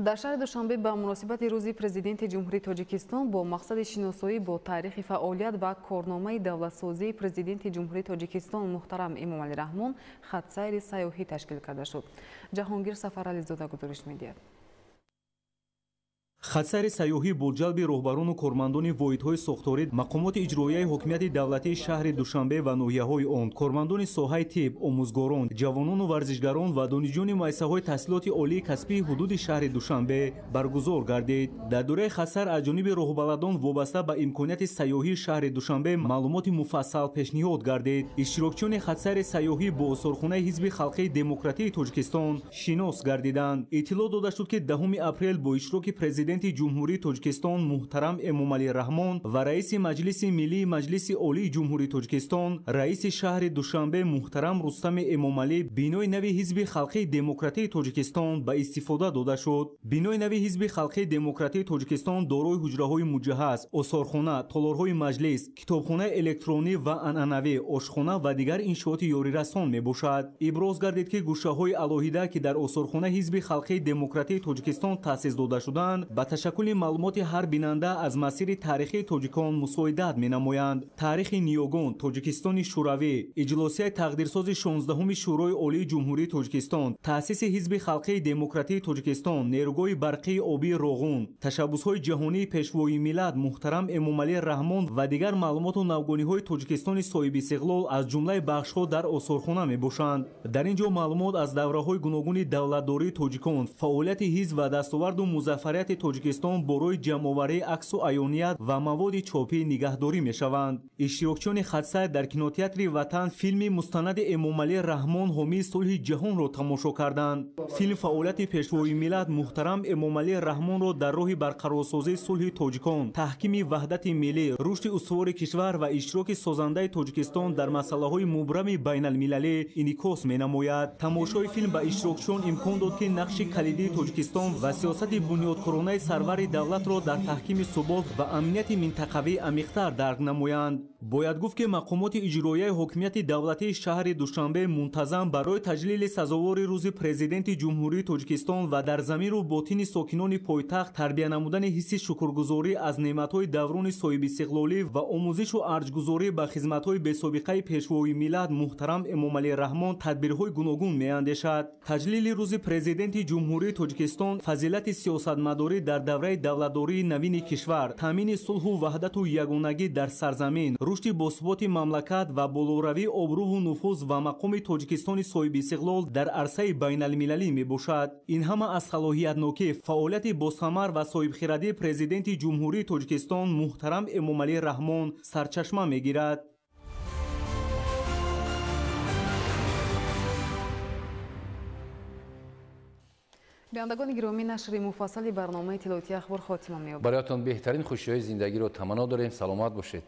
[SPEAKER 9] Дар шаҳри Душанбе ба муносибати рӯзи президенти Ҷумҳурии Тоҷикистон бо мақсади шиносоӣ бо таърихи фаъолият ва корномаи давлатсозии президенти Ҷумҳурии Тоҷикистон муҳтарам Эмомалӣ Раҳмон хатсайри сайёҳӣ ташкил карда шуд. Ҷаҳонгир Сафарализода гузориш медиҳад.
[SPEAKER 7] Хатсайри сайёҳӣ бо ҷалби роҳбарону кормандони воҳидҳои сохторӣ, мақомоти иҷроияи ҳокимияти давлатии шаҳри Душанбе ва ноҳияҳои он, кормандони соҳаи тиб, омӯзгорон, ҷавонону варзишгарон ва донишҷӯёни муассисаҳои таҳсилоти олии касбии ҳудуди шаҳри Душанбе баргузор гардид. Дар доираи хатсайр аз ҷониби роҳбаладон вобаста ба имконияти сайёҳии шаҳри Душанбе маълумоти муфассал пешниҳод гардид. Иштирокчиёни хатсайри сайёҳӣ бо осорхонаи Ҳизби халқии демократии Тоҷикистон шинос гардиданд. Иттилоъ дода шуд, ки 10 апрел бо иштироки президенти Ҷумҳурии Тоҷикистон муҳтарам Эмомалӣ Раҳмон ва раиси Маҷлиси Миллии Маҷлиси Олии Ҷумҳурии Тоҷикистон, раиси шаҳри Душанбе муҳтарам Рустами Эмомалӣ бинои нави Ҳизби халқии демократии Тоҷикистон ба истифода дода шуд. Бинои нави Ҳизби халқии демократии Тоҷикистон дорои ҳуҷраҳои муҷаҳҳаз, осорхона, толорҳои маҷлис, китобхонаи электронӣ ва анъанавӣ, ошхона ва дигар иншооти ёрирасон мебошад. Иброз гардид, ки гӯшаҳои алоҳида, ки дар осорхонаи Ҳизби халқии демократии Тоҷикистон таъсис дода шудаанд, ба ташаккули маълумоти ҳар бинанда аз масири таърихии тоҷикон мусоидат менамоянд. Таърихи ниёгон, Тоҷикистони Шӯравӣ, иҷлосияи тақдирсози 16-уми Шӯрои Олии Ҷумҳурии Тоҷикистон, таъсиси Ҳизби халқии демократии Тоҷикистон, нерӯгоҳи барқии обии Роғун, ташаббусҳои ҷаҳонии пешвои миллат муҳтарам Эмомалӣ Раҳмон ва дигар маълумоту навгониҳои Тоҷикистони соҳибистиқлол аз ҷумлаи бахшҳо дар осорхона мебошанд. Дар ин ҷо маълумот аз давраҳои гуногуни давлатдории тоҷикон, фаъолияти ҳизб ва дастоварду музаффарияти Тоҷикистон барои ҷамъоварии аксу аёният ва маводи чопӣ нигаҳдорӣ мешаванд. Иштирокчиёни хатсайр дар кинотеатри Ватан филми мустанади Эмомалӣ Раҳмон ҳомии сулҳи ҷаҳонро тамошо карданд. Филм фаъолияти пешвои миллат муҳтарам Эмомалӣ Раҳмонро дар роҳи барқарорсозии сулҳи тоҷикон, таҳкими ваҳдати миллӣ, рушди устувори кишвар ва иштироки созандаи Тоҷикистон дар масъалаҳои мубрами байналмилалӣ инъикос менамояд. Тамошои филм ба иштирокчиён имкон дод, ки нақши калидии Тоҷикистон ва сиёсати бунёдкоронаи сарвари давлатро дар таҳкими субот ва амнияти минтақавӣ амиқтар дарк намоянд. Бояд гуфт, ки мақомоти иҷроияи ҳокимияти давлатии шаҳри Душанбе мунтазам барои таҷлили сазовори рӯзи президенти Ҷумҳурии Тоҷикистон ва дар замиру ботини сокинони пойтахт тарбия намудани ҳисси шукргузорӣ аз неъматҳои даврони соҳибистиқлолӣ ва омӯзишу арҷгузорӣ ба хизматҳои бесобиқаи пешвои миллат муҳтарам Эмомалӣ Раҳмон тадбирҳои гуногун меандешад. Таҷлили рӯзи президенти Ҷумҳурии Тоҷикистон фазилати сиёсатмадорӣ дар давраи давлатдории навини кишвар, таъмини сулҳу ваҳдату ягонагӣ дар сарзамин, рушди босуботи мамлакат ва болоравии обрӯву нуфуз ва мақоми Тоҷикистони соҳибистиқлол дар арсаи байналмилалӣ мебошад. Ин ҳама аз салоҳиятнокӣ, фаъолияти босамар ва соҳибхирадии президенти Ҷумҳурии Тоҷикистон муҳтарам Эмомалӣ Раҳмон сарчашма мегирад.
[SPEAKER 9] Бинандагони гиромӣ, нашри муфассали барномаи иттилоотии ахбор хотима меёбад.
[SPEAKER 11] Бароятон беҳтарин хушиҳои зиндагиро таманно дорем. Саломат бошед.